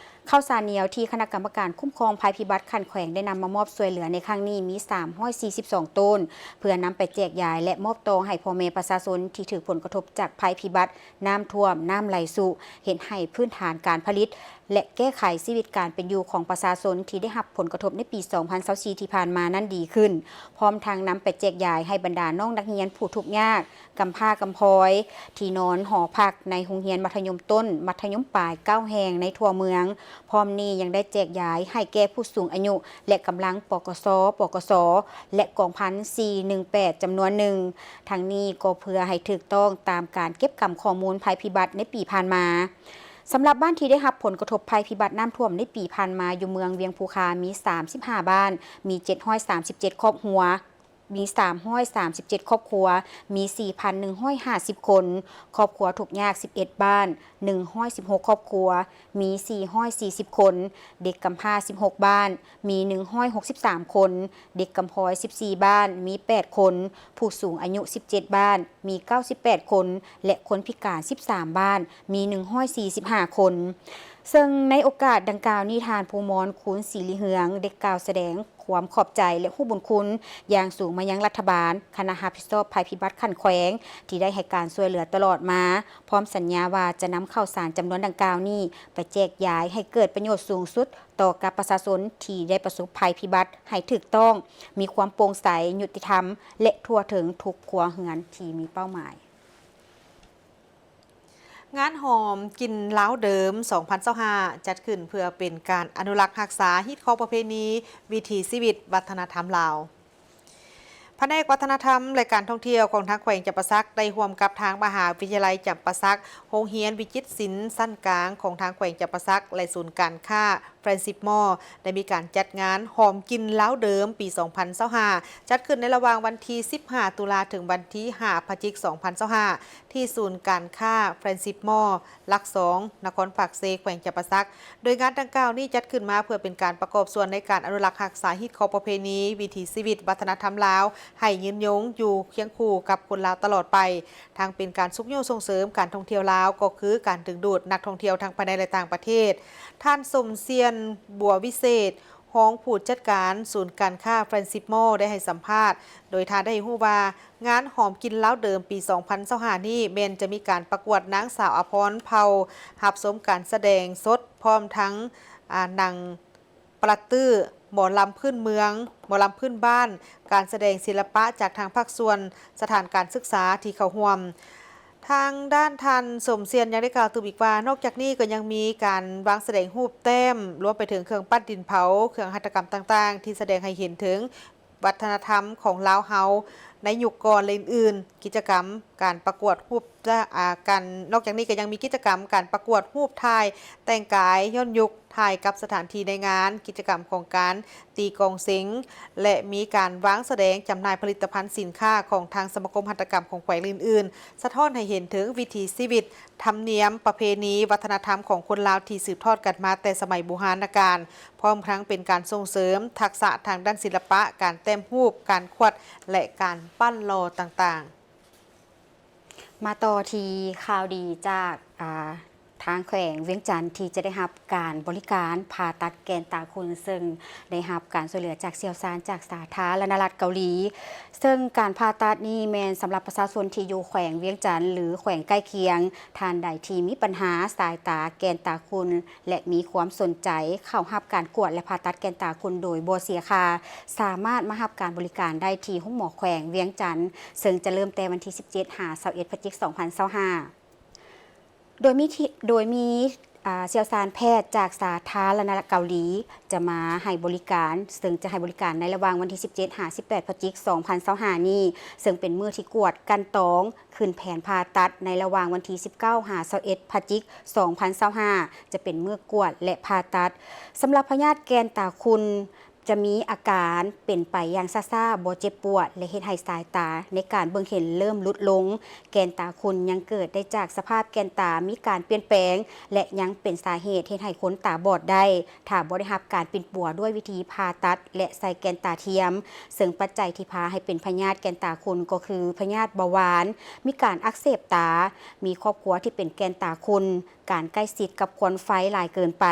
ເຂົ້າສານໜຽວທີ່ຄະນະກຳມະການຄຸ້ມຄອງໄພພິບັດຂັ້ນແຂວງໄດ້ນຳມາມອບຊ່ວຍເຫຼືອໃນຄັ້ງນີ້ມີສາມຮ້ອຍສີ່ສິບສອງໂຕນ ເພື່ອນຳໄປແຈກຢາຍ ແລະ ມອບຕໍ່ໃຫ້ພໍ່ແມ່ປະຊາຊົນທີ່ຖືກຜົນກະທົບຈາກໄພພິບັດນ້ຳຖ້ວມ, ນ້ຳໄຫຼຊຸ ເຮັດໃຫ້ພື້ນຖານການຜະລິດ ແລະ ແກ້ໄຂຊີວິດການເປັນຢູ່ຂອງປະຊາຊົນທີ່ໄດ້ຮັບຜົນກະທົບໃນປີສອງພັນຊາວສີ່ທີ່ຜ່ານມານັ້ນດີຂຶ້ນ, ພ້ອມທັງນຳໄປແຈກຢາຍໃຫ້ບັນດານ້ອງນັກຮຽນຜູ້ທຸກຍາກ, ກຳພ້າກຳພອຍ ທີ່ນອນຫໍພັກໃນໂຮງຮຽນມັດທະຍົມຕົ້ນ, ມັດທະຍົມປາຍເກົ້າແຫ່ງໃນທົ່ວເມືອງ. ພ້ອມນີ້ຍັງໄດ້ແຈກຢາຍໃຫ້ແກ່ຜູ້ສູງອາຍຸ ແລະ ກຳລັງ ປກສ, ປກສ ແລະ ກອງພັນສີ່ໜຶ່ງແປດ ຈຳນວນໜຶ່ງ. ທັງນີ້ກໍເພື່ອໃຫ້ຖືກຕ້ອງຕາມການເກັບກຳຂໍ້ມູນໄພພິບັດໃນປີຜ່ານມາ. ສຳລັບບ້ານທີ່ໄດ້ຮັບຜົນກະທົບໄພພິບັດນ້ຳຖ້ວມໃນປີຜ່ານມາຢູ່ເມືອງວຽງພູຄາມີສາມສິບຫ້າບ້ານ, ມີເຈັດຮ້ອຍສາມສິບເຈັດຄອບຄົວ. ມີສາມຮ້ອຍສາມສິບເຈັດຄອບຄົວ, ມີສີ່ພັນໜຶ່ງຮ້ອຍຫ້າສິບຄົນ, ຄອບຄົວທຸກຍາກສິບເອັດບ້ານ, ໜຶ່ງຮ້ອຍສິບຫົກຄອບຄົວ, ມີສີ່ຮ້ອຍສີ່ສິບຄົນ, ເດັກກຳພ້າສິບຫົກບ້ານ, ມີໜຶ່ງຮ້ອຍຫົກສິບສາມຄົນ, ເດັກກຳພ້ອຍສິບສີ່ບ້ານ, ມີແປດຄົນ, ຜູ້ສູງອາຍຸສິບເຈັດບ້ານ, ມີເກົ້າສິບແປດຄົນ ແລະ ຄົນພິການສິບສາມບ້ານ, ມີໜຶ່ງຮ້ອຍສີ່ສິບຫ້າຄົນ. ເຊິ່ງໃນໂອກາດດັ່ງກ່າວນີ້, ທ່ານ ພູມອນ ຄູນສີລິເຮືອງ ໄດ້ກ່າວສະແດງຄວາມຂອບໃຈ ແລະ ຮູ້ບຸນຄຸນຢ່າງສູງມາຍັງລັດຖະບານ, ຄະນະຮັບຜິດຊອບໄພພິບັດຂັ້ນແຂວງ ທີ່ໄດ້ໃຫ້ການຊ່ວຍເຫຼືອຕະຫຼອດມາ, ພ້ອມສັນຍາວ່າຈະນຳເຂົ້າສານຈຳນວນດັ່ງກ່າວນີ້ໄປແຈກຢາຍໃຫ້ເກີດປະໂຫຍດສູງສຸດຕໍ່ກັບປະຊາຊົນທີ່ໄດ້ປະສົບໄພພິບັດໃຫ້ຖືກຕ້ອງ, ມີຄວາມໂປ່ງໃສ, ຍຸຕິທຳ ແລະ ທົ່ວເຖິງທຸກຄົວເຮືອນທີ່ມີເປົ້າໝາຍ. ງານຫອມກິນລາວເດີມ ສອງພັນຊາວຫ້າ ຈັດຂຶ້ນເພື່ອເປັນການອະນຸລັກຮັກສາຮີດຄອງປະເພນີ, ວິຖີຊີວິດ, ວັດທະນະທຳລາວ. ພະແນກວັດທະນະທຳ ແລະ ການທ່ອງທ່ຽວຂອງທາງແຂວງຈຳປາສັກ ໄດ້ຮ່ວມກັບທາງມະຫາວິທະຍາໄລຈຳປາສັກ, ໂຮງຮຽນວິຈິດສິນຊັ້ນກາງຂອງທາງແຂວງຈຳປາສັກ ແລະ ສູນການຄ້າ Friendship Mall ໄດ້ມີການຈັດງານຫອມກິນລາວເດີມປີສອງພັນຊາວຫ້າ ຈັດຂຶ້ນໃນລະຫວ່າງວັນທີສິບຫ້າ ຕຸລາ ເຖິງວັນທີຫ້າ ພະຈິກ ສອງພັນຊາວຫ້າ ທີ່ສູນການຄ້າ Friendship Mall ຫຼັກສອງ ນະຄອນປາກເຊ ແຂວງຈຳປາສັກ. ໂດຍງານດັ່ງກ່າວນີ້ຈັດຂຶ້ນມາເພື່ອເປັນການປະກອບສ່ວນໃນການອະນຸລັກຮັກສາຮີດຄອງປະເພນີ, ວິຖີຊີວິດ, ວັດທະນະທຳລາວ ໃຫ້ຍືນຍົງຢູ່ຄຽງຄູ່ກັບຄົນລາວຕະຫຼອດໄປ. ທັງເປັນການຊຸກຍູ້ສົ່ງເສີມການທ່ອງທ່ຽວລາວ, ກໍຄືການດຶງດູດນັກທ່ອງທ່ຽວທັງພາຍໃນ ແລະ ຕ່າງປະເທດ. ທ່ານ ສົມຊຽນ ບົວວິເສດ, ຮອງຜູ້ຈັດການສູນການຄ້າ Friendship Mall ໄດ້ໃຫ້ສຳພາດ, ໂດຍທ່ານໄດ້ໃຫ້ຮູ້ວ່າ ງານຫອມກິນລາວເດີມປີສອງພັນຊາວຫ້ານີ້ ແມ່ນຈະມີການປະກວດນາງສາວອາພອນເຜົ່າ, ຮັບຊົມການສະແດງສົດ ພ້ອມທັງ ອາ ໜັງ ປະລະຕື້, ໝໍລຳພື້ນເມືອງ, ໝໍລຳພື້ນບ້ານ, ການສະແດງສິລະປະຈາກທາງພາກສ່ວນ, ສະຖານການສຶກສາທີ່ເຂົ້າຮ່ວມ. ທາງດ້ານທ່ານ ສົມຊຽນ ຍັງໄດ້ກ່າວຕື່ມອີກວ່າ, ນອກຈາກນີ້ກໍຍັງມີການວາງສະແດງຮູບແຕ້ມ, ລວມໄປເຖິງເຄື່ອງປັ້ນດິນເຜົາ, ເຄື່ອງຫັດຖະກຳຕ່າງໆ ທີ່ສະແດງໃຫ້ເຫັນເຖິງ ວັດທະນະທຳຂອງລາວເຮົາໃນຍຸກກ່ອນ ແລະ ອື່ນໆ, ກິດຈະກຳການປະກວດຮູບ ອາ ການ ນອກຈາກນີ້ກໍຍັງມີກິດຈະກຳການປະກວດຮູບຖ່າຍແຕ່ງກາຍຍ້ອນຍຸກ, ຖ່າຍກັບສະຖານທີ່ໃນງານ, ກິດຈະກຳຂອງການຕີກອງເສັງ ແລະ ມີການວາງສະແດງຈຳໜ່າຍຜະລິດຕະພັນສິນຄ້າຂອງທາງສະມາຄົມຫັດຖະກຳຂອງແຂວງ ແລະ ອື່ນໆ, ສະທ້ອນໃຫ້ເຫັນເຖິງວິຖີຊີວິດ, ທຳນຽມ, ປະເພນີ, ວັດທະນະທຳຂອງຄົນລາວທີ່ສືບທອດກັນມາແຕ່ສະໄໝບູຮານະການ. ພ້ອມທັງເປັນການສົ່ງເສີມທັກສະທາງດ້ານສິລະປະ, ການແຕ້ມຮູບ, ການຂວດ ແລະ ການປັ້ນຫຼໍ່ຕ່າງໆ. ມາຕໍ່ທີ່ຂ່າວດີຈາກ ອາ ທາງແຂວງວຽງຈັນ ທີ່ຈະໄດ້ຮັບການບໍລິການຜ່າຕັດແກນຕາຄຸນ, ເຊິ່ງໄດ້ຮັບການຊ່ວຍເຫຼືອຈາກຊ່ຽວຊານຈາກສາທາລະນະລັດເກົາຫຼີ. ເຊິ່ງການຜ່າຕັດນີ້ແມ່ນສຳລັບປະຊາຊົນທີ່ຢູ່ແຂວງວຽງຈັນ ຫຼື ແຂວງໃກ້ຄຽງ, ທ່ານໃດທີ່ມີບັນຫາສາຍຕາ, ແກນຕາຄຸນ ແລະ ມີຄວາມສົນໃຈເຂົ້າຮັບການກວດ ແລະ ຜ່າຕັດແກນຕາຄຸນໂດຍບໍ່ເສຍຄ່າ, ສາມາດມາຮັບການບໍລິການໄດ້ທີ່ໂຮງໝໍແຂວງວຽງຈັນ, ເຊິ່ງຈະເລີ່ມແຕ່ວັນທີສິບເຈັດ ຫາ ຊາວເອັດ ພະຈິກ ສອງພັນຊາວຫ້າ. ໂດຍມີທີ່ ໂດຍມີ ອາ ຊ່ຽວຊານແພດຈາກສາທາລະນະລັດເກົາຫຼີຈະມາໃຫ້ບໍລິການ, ເຊິ່ງຈະໃຫ້ບໍລິການໃນລະຫວ່າງວັນທີສິບເຈັດ ຫາ ສິບແປດ ພະຈິກ ສອງພັນຊາວຫ້ານີ້, ເຊິ່ງເປັນມື້ທີ່ກວດກັ່ນຕອງ ຂຶ້ນແຜນຜ່າຕັດໃນລະຫວ່າງວັນທີສິບເກົ້າ ຫາ ຊາວເອັດ ພະຈິກ ສອງພັນຊາວຫ້າ ຈະເປັນມື້ກວດ ແລະ ຜ່າຕັດ. ສຳລັບພະຍາດແກນຕາຂຸ່ນ ຈະມີອາການເປັນໄປຢ່າງຊ້າໆ, ບໍ່ເຈັບປວດ ແລະ ເຮັດໃຫ້ສາຍຕາໃນການເບິ່ງເຫັນເລີ່ມຫຼຸດລົງ. ແກນຕາຂຸ່ນຍັງເກີດໄດ້ຈາກສະພາບແກນຕາມີການປ່ຽນແປງ ແລະ ຍັງເປັນສາເຫດເຮັດໃຫ້ຄົນຕາບອດໄດ້ ຖ້າບໍ່ໄດ້ຮັບການປິ່ນປົວດ້ວຍວິທີຜ່າຕັດ ແລະ ໃສ່ແກນຕາທຽມ, ເຊິ່ງປັດໄຈທີ່ພາໃຫ້ເປັນພະຍາດແກນຕາຂຸ່ນກໍຄືພະຍາດເບົາຫວານ, ມີການອັກເສບຕາ, ມີຄອບຄົວທີ່ເປັນແກນຕາຂຸ່ນ, ການໃກ້ຊິດກັບຄວັນໄຟຫຼາຍເກີນໄປ,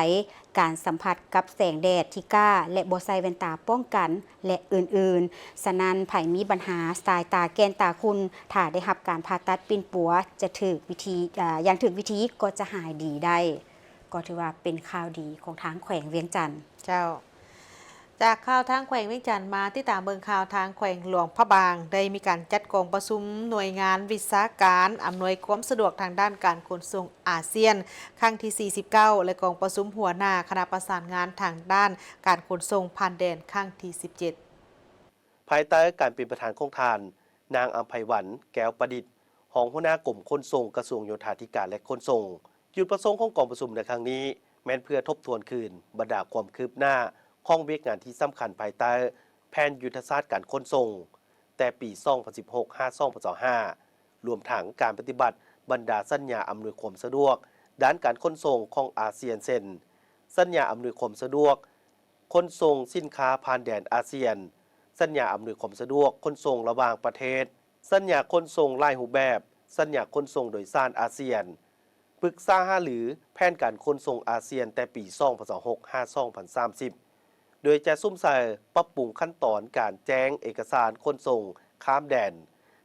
ການສຳຜັດກັບແສງແດດທີ່ກ້າ ແລະ ບໍ່ໃສ່ແວ່ນຕາປ້ອງກັນ ແລະ ອື່ນໆ. ສະນັ້ນ, ໃຜມີບັນຫາສາຍຕາແກນຕາຂຸ່ນ, ຖ້າໄດ້ຮັບການຜ່າຕັດປິ່ນປົວ, ຈະຖືກວິທີ ເອີ່ ຢ່າງຖືກວິທີກໍຈະຫາຍດີໄດ້. ກໍຖືວ່າເປັນຂ່າວດີຂອງທາງແຂວງວຽງຈັນ. ເຈົ້າ. ຈາກຂ່າວທາງແຂວງວຽງຈັນ ມາຕິດຕາມເບິ່ງຂ່າວທາງແຂວງຫຼວງພະບາງ. ໄດ້ມີການຈັດກອງປະຊຸມໜ່ວຍງານວິຊາການອຳນວຍຄວາມສະດວກທາງດ້ານການຂົນສົ່ງອາຊຽນ ຄັ້ງທີສີ່ສິບເກົ້າ ແລະ ກອງປະຊຸມຫົວໜ້າຄະນະປະສານງານທາງດ້ານການຂົນສົ່ງຜ່ານແດນ ຄັ້ງທີສິບເຈັດ. ພາຍໃຕ້ການເປັນປະທານຂອງທ່ານ ນາງ ອຳໄພວັນ ແກ້ວປະດິດ ຮອງຫົວໜ້າກົມຂົນສົ່ງ ກະຊວງໂຍທາທິການ ແລະ ຂົນສົ່ງ, ຈຸດປະສົງຂອງກອງປະຊຸມໃນຄັ້ງນີ້ ແມ່ນເພື່ອທົບທວນຄືນບັນດາຄວາມຄືບໜ້າຂອງວຽກງານທີ່ສຳຄັນພາຍໃຕ້ແຜນຍຸດທະສາດການຂົນສົ່ງ, ແຕ່ປີສອງພັນສິບຫົກຫາສອງພັນຊາວຫ້າ ລວມທັງການປະຕິບັດບັນດາສັນຍາອຳນວຍຄວາມສະດວກດ້ານການຂົນສົ່ງຂອງອາຊຽນ ເຊັ່ນ ສັນຍາອຳນວຍຄວາມສະດວກຂົນສົ່ງສິນຄ້າຜ່ານແດນອາຊຽນ, ສັນຍາອຳນວຍຄວາມສະດວກຂົນສົ່ງລະຫວ່າງປະເທດ, ສັນຍາຂົນສົ່ງຫຼາຍຮູບແບບ, ສັນຍາຂົນສົ່ງໂດຍສານອາຊຽນ, ປຶກສາຫາລືແຜນການຂົນສົ່ງອາຊຽນແຕ່ປີສອງພັນຊາວຫົກຫາສອງພັນສາມສິບ ໂດຍຈະສຸມໃສ່ປັບປຸງຂັ້ນຕອນການແຈ້ງເອກະສານຂົນສົ່ງຂ້າມແດນ,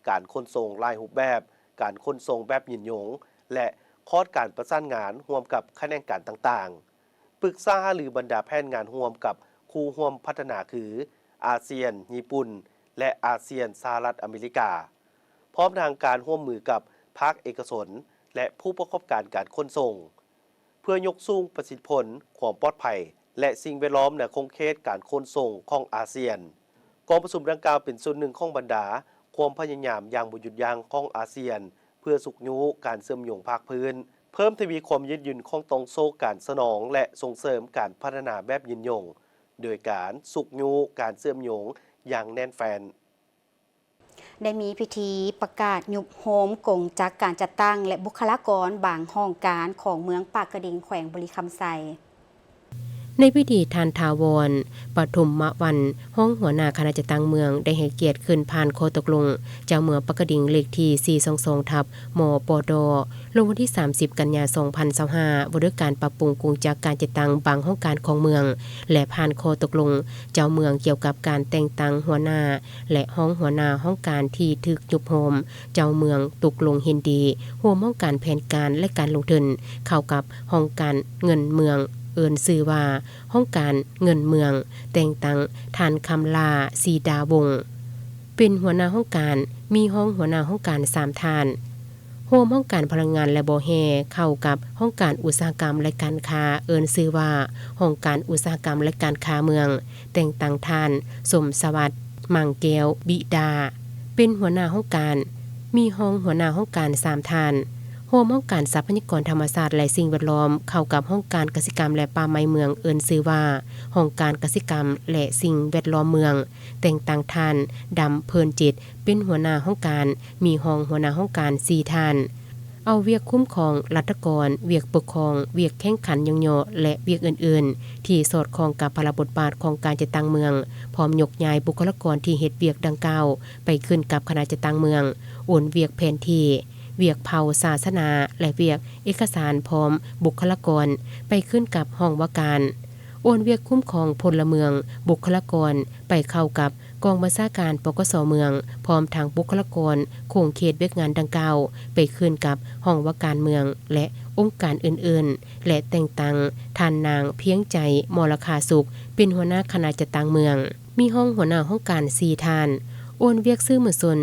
ການຂົນສົ່ງຫຼາຍຮູບແບບ, ການຂົນສົ່ງແບບຍືນຍົງ ແລະ ຂອດການປະສານງານຮ່ວມກັບຂະແໜງການຕ່າງໆ, ປຶກສາຫາລືບັນດາແຜນງານຮ່ວມກັບຄູ່ຮ່ວມພັດທະນາຄື ອາຊຽນ, ຍີ່ປຸ່ນ ແລະ ອາຊຽນ, ສະຫະລັດອາເມລິກາ, ພ້ອມທັງການຮ່ວມມືກັບພາກເອກະຊົນ ແລະ ຜູ້ປະກອບການການຂົນສົ່ງ. ເພື່ອຍົກສູງປະສິດທິຜົນ, ຄວາມປອດໄພ ແລະ ສິ່ງແວດລ້ອມໃນຂົງເຂດການຂົນສົ່ງຂອງອາຊຽນ. ກອງປະຊຸມດັ່ງກ່າວເປັນສ່ວນໜຶ່ງຂອງບັນດາຄວາມພະຍາຍາມຢ່າງບໍ່ຢຸດຢັ້ງຂອງອາຊຽນ ເພື່ອຊຸກຍູ້ການເຊື່ອມໂຍງພາກພື້ນ, ເພີ່ມທະວີຄວາມຍືດຫຍຸ່ນຂອງຕ່ອງໂສ້ການສະໜອງ ແລະ ສົ່ງເສີມການພັດທະນາແບບຍືນຍົງ ໂດຍການຊຸກຍູ້ການເຊື່ອມໂຍງຢ່າງແໜ້ນແຟ້ນ. ໄດ້ມີພິທີປະກາດຍຸບໂຮມກົງຈັກການຈັດຕັ້ງ ແລະ ບຸກຄະລາກອນບາງຫ້ອງການຂອງເມືອງປາກກະດິງ ແຂວງບໍລິຄຳໄຊ. ໃນພິທີ ທ່ານ ຖາວອນ ປະທຸມມະວັນ ຮອງຫົວໜ້າຄະນະຈັດຕັ້ງເມືອງ ໄດ້ໃຫ້ກຽດຂຶ້ນຜ່ານຂໍ້ຕົກລົງເຈົ້າເມືອງປາກກະດິງ ເລກທີສີ່ສອງສອງ ທັບ ມປດ ລົງວັນທີສາມສິບ ກັນຍາ ສອງພັນຊາວຫ້າ ວ່າດ້ວຍການປັບປຸງກົງຈັກການຈັດຕັ້ງບາງຫ້ອງການຂອງເມືອງ ແລະ ຜ່ານຂໍ້ຕົກລົງເຈົ້າເມືອງກ່ຽວກັບການແຕ່ງຕັ້ງຫົວໜ້າ ແລະ ຮອງຫົວໜ້າຫ້ອງການທີ່ຖືກຍຸບໂຮມ, ເຈົ້າເມືອງຕົກລົງເຫັນດີຮ່ວມຫ້ອງການແຜນການ ແລະ ການລົງທຶນ ເຂົ້າກັບຫ້ອງການເງິນເມືອງ, ເອີ້ນຊື່ວ່າຫ້ອງການເງິນເມືອງ, ແຕ່ງຕັ້ງທ່ານ ຄຳຫຼ້າ ສີດາວົງ ເປັນຫົວໜ້າຫ້ອງການ, ມີຮອງຫົວໜ້າຫ້ອງການສາມທ່ານ. ຮ່ວມຫ້ອງການພະລັງງານ ແລະ ບໍ່ແຮ່ ເຂົ້າກັບຫ້ອງການອຸດສາຫະກຳ ແລະ ການຄ້າ, ເອີ້ນຊື່ວ່າຫ້ອງການອຸດສາຫະກຳ ແລະ ການຄ້າເມືອງ, ແຕ່ງຕັ້ງທ່ານ ສົມສະຫວັດ ມັງແກ້ວ ບິດາ ເປັນຫົວໜ້າຫ້ອງການ, ມີຮອງຫົວໜ້າຫ້ອງການສາມທ່ານ. ຮ່ວມຫ້ອງການຊັບພະຍາກອນທຳມະຊາດ ແລະ ສິ່ງແວດລ້ອມ ເຂົ້າກັບຫ້ອງການກະສິກຳ ແລະ ປ່າໄມ້ເມືອງ, ເອີ້ນຊື່ວ່າຫ້ອງການກະສິກຳ ແລະ ສິ່ງແວດລ້ອມເມືອງ, ແຕ່ງຕັ້ງທ່ານ ດຳເພີນຈິດ ເປັນຫົວໜ້າຫ້ອງການ, ມີຮອງຫົວໜ້າຫ້ອງການສີ່ທ່ານ. ເອົາວຽກຄຸ້ມຄອງລັດຖະກອນ, ວຽກປົກຄອງ, ວຽກແຂ່ງຂັນຍ້ອງຍໍ້ ແລະ ວຽກອື່ນໆ ທີ່ສອດຄ່ອງກັບພາລະບົດບາດຂອງການຈັດຕັ້ງເມືອງ, ພ້ອມຍົກຍ້າຍບຸກຄະລາກອນທີ່ເຮັດວຽກດັ່ງກ່າວໄປຂຶ້ນກັບຄະນະຈັດຕັ້ງເມືອງ, ໂອນວຽກແຜນທີ່, ວຽກເຜົ່າສາສະໜາ ແລະ ວຽກເອກະສານພ້ອມບຸກຄະລາກອນໄປຂຶ້ນກັບຫ້ອງວ່າການ, ໂອນວຽກຄຸ້ມຄອງພົນລະເມືອງ, ບຸກຄະລາກອນໄປເຂົ້າກັບ ກອງບັນຊາການ ປກສ ເມືອງ, ພ້ອມທັງບຸກຄະລາກອນຂົງເຂດວຽກງານດັ່ງກ່າວໄປຂຶ້ນກັບຫ້ອງວ່າການເມືອງ ແລະ ອົງການອື່ນໆ ແລະ ແຕ່ງຕັ້ງທ່ານນາງ ພຽງໃຈ ມໍລະຄາສຸກ ເປັນຫົວໜ້າຄະນະຈັດຕັ້ງເມືອງ, ມີຮອງຫົວໜ້າຫ້ອງການສີ່ທ່ານ, ໂອນວຽກສື່ມວນຊົນ,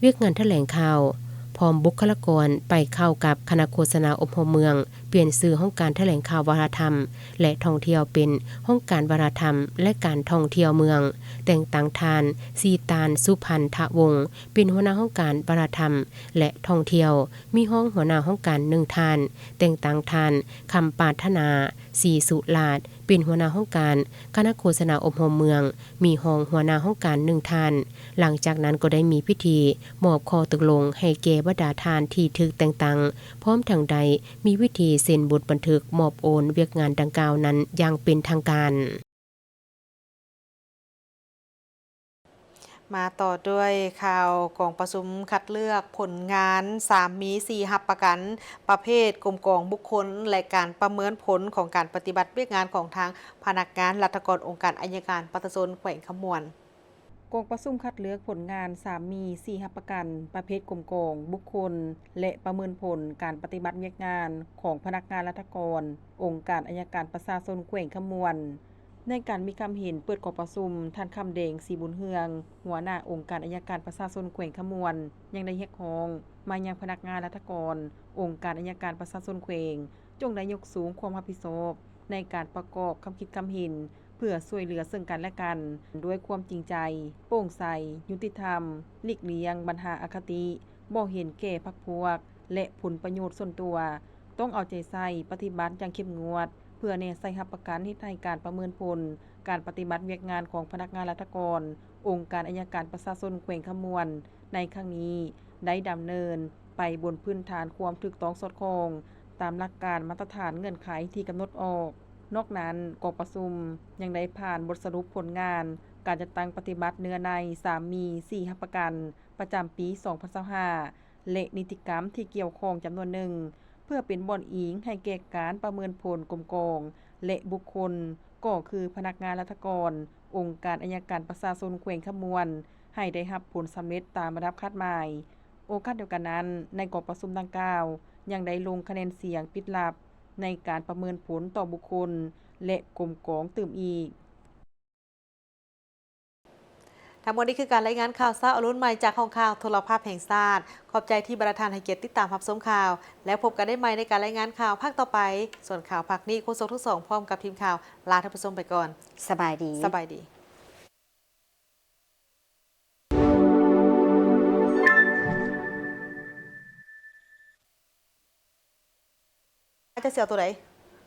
ວຽກງານຖະແຫຼງຂ່າວ, ພ້ອມບຸກຄະລາກອນໄປເຂົ້າກັບຄະນະໂຄສະນາອົບຮົມເມືອງ, ປ່ຽນຊື່ຫ້ອງການຖະແຫຼງຂ່າວວັດທະນະທຳ ແລະ ທ່ອງທ່ຽວເປັນຫ້ອງການວັດທະນະທຳ ແລະ ການທ່ອງທ່ຽວເມືອງ, ແຕ່ງຕັ້ງທ່ານ ສີຕານ ສຸພັນທະວົງ ເປັນຫົວໜ້າຫ້ອງການວັດທະນະທຳ ແລະ ທ່ອງທ່ຽວ, ມີຮອງຫົວໜ້າຫ້ອງການໜຶ່ງທ່ານ, ແຕ່ງຕັ້ງທ່ານ ຄຳປາດຖະໜາ ສີສຸລາດ ເປັນຫົວໜ້າຫ້ອງການຄະນະໂຄສະນາອົບຮົມເມືອງ, ມີຮອງຫົວໜ້າຫ້ອງການໜຶ່ງທ່ານ. ຫຼັງຈາກນັ້ນກໍໄດ້ມີພິທີມອບຂໍ້ຕົກລົງໃຫ້ແກ່ບັນດາທ່ານທີ່ຖືກແຕ່ງຕັ້ງ, ພ້ອມທັງໄດ້ມີພິທີເຊັນບົດບັນທຶກມອບໂອນວຽກງານດັ່ງກ່າວນັ້ນຢ່າງເປັນທາງການ. ມາຕໍ່ດ້ວຍຂ່າວກອງປະຊຸມຄັດເລືອກຜົນງານສາມມີສີ່ຮັບປະກັນ ປະເພດກົມກອງບຸກຄົນ ແລະ ການປະເມີນຜົນຂອງການປະຕິບັດວຽກງານຂອງທາງພະນັກງານລັດຖະກອນອົງການໄອຍະການປະຊາຊົນແຂວງຄຳມ່ວນ. ກອງປະຊຸມຄັດເລືອກຜົນງານສາມມີສີ່ຮັບປະກັນ ປະເພດກົມກອງບຸກຄົນ ແລະ ປະເມີນຜົນການປະຕິບັດວຽກງານຂອງພະນັກງານລັດຖະກອນອົງການໄອຍະການປະຊາຊົນແຂວງຄຳມ່ວນ. ໃນການມີຄຳເຫັນເປີດກອງປະຊຸມ, ທ່ານ ຄຳແດງ ສີບຸນເຮືອງ ຫົວໜ້າອົງການໄອຍະການປະຊາຊົນແຂວງຄຳມ່ວນ ຍັງໄດ້ຮຽກຮ້ອງມາຍັງພະນັກງານລັດຖະກອນອົງການໄອຍະການປະຊາຊົນແຂວງ ຈົ່ງໄດ້ຍົກສູງຄວາມຮັບຜິດຊອບໃນການປະກອບຄຳຄິດຄຳເຫັນ ເພື່ອຊ່ວຍເຫຼືອເຊິ່ງກັນແລະກັນດ້ວຍຄວາມຈິງໃຈ, ໂປ່ງໃສ, ຍຸຕິທຳ, ຫຼີກລ່ຽງບັນຫາອະຄະຕິ, ບໍ່ເຫັນແກ່ພັກພວກ ແລະ ຜົນປະໂຫຍດສ່ວນຕົວ, ຕ້ອງເອົາໃຈໃສ່ປະຕິບັດຢ່າງເຂັ້ມງວດ ເພື່ອແນໃສ່ຮັບປະກັນເຮັດໃຫ້ການປະເມີນຜົນການປະຕິບັດວຽກງານຂອງພະນັກງານລັດຖະກອນ ອົງການອັຍການປະຊາຊົນແຂວງຄຳມ່ວນໃນຄັ້ງນີ້ ໄດ້ດຳເນີນໄປບົນພື້ນຖານຄວາມຖືກຕ້ອງສອດຄ່ອງ ຕາມຫຼັກການມາດຕະຖານເງື່ອນໄຂທີ່ກຳນົດອອກ. ນອກນັ້ນ, ກອງປະຊຸມຍັງໄດ້ຜ່ານບົດສະຫຼຸບຜົນງານການຈັດຕັ້ງປະຕິບັດເນື້ອໃນສາມມີສີ່ຮັບປະກັນ ປະຈຳປີສອງພັນຊາວຫ້າ ແລະ ນິຕິກຳທີ່ກ່ຽວຂ້ອງຈຳນວນໜຶ່ງ ເພື່ອເປັນບ່ອນອີງໃຫ້ແກ່ການປະເມີນຜົນກົມກອງ ແລະ ບຸກຄົນ ກໍຄືພະນັກງານລັດຖະກອນ, ອົງການອັຍການປະຊາຊົນແຂວງຄຳມ່ວນ ໃຫ້ໄດ້ຮັບຜົນສຳເລັດຕາມລະດັບຄາດໝາຍ. ໂອກາດດຽວກັນນັ້ນ, ໃນກອງປະຊຸມດັ່ງກ່າວ ຍັງໄດ້ລົງຄະແນນສຽງປິດລັບໃນການປະເມີນຜົນຕໍ່ບຸກຄົນ ແລະ ກົມກອງຕື່ມອີກ. ທັງໝົດນີ້ຄືການລາຍງານຂ່າວເຊົ້າອະລຸນໃໝ່ຈາກຫ້ອງຂ່າວໂທລະພາບແຫ່ງຊາດ. ຂອບໃຈທີ່ບັນດາທ່ານໃຫ້ກຽດຕິດຕາມຮັບຊົມຂ່າວ, ແລ້ວພົບກັນໄດ້ໃໝ່ໃນການລາຍງານຂ່າວພາກຕໍ່ໄປ. ສ່ວນຂ່າວພາກນີ້ ໂຄສົກທັງສອງພ້ອມກັບທີມຂ່າວ ລາທ່ານຜູ້ຊົມໄປກ່ອນ. ສະບາຍດີ. ສະບາຍດີ. ອາຈານຊິເອົາໂຕໃດ?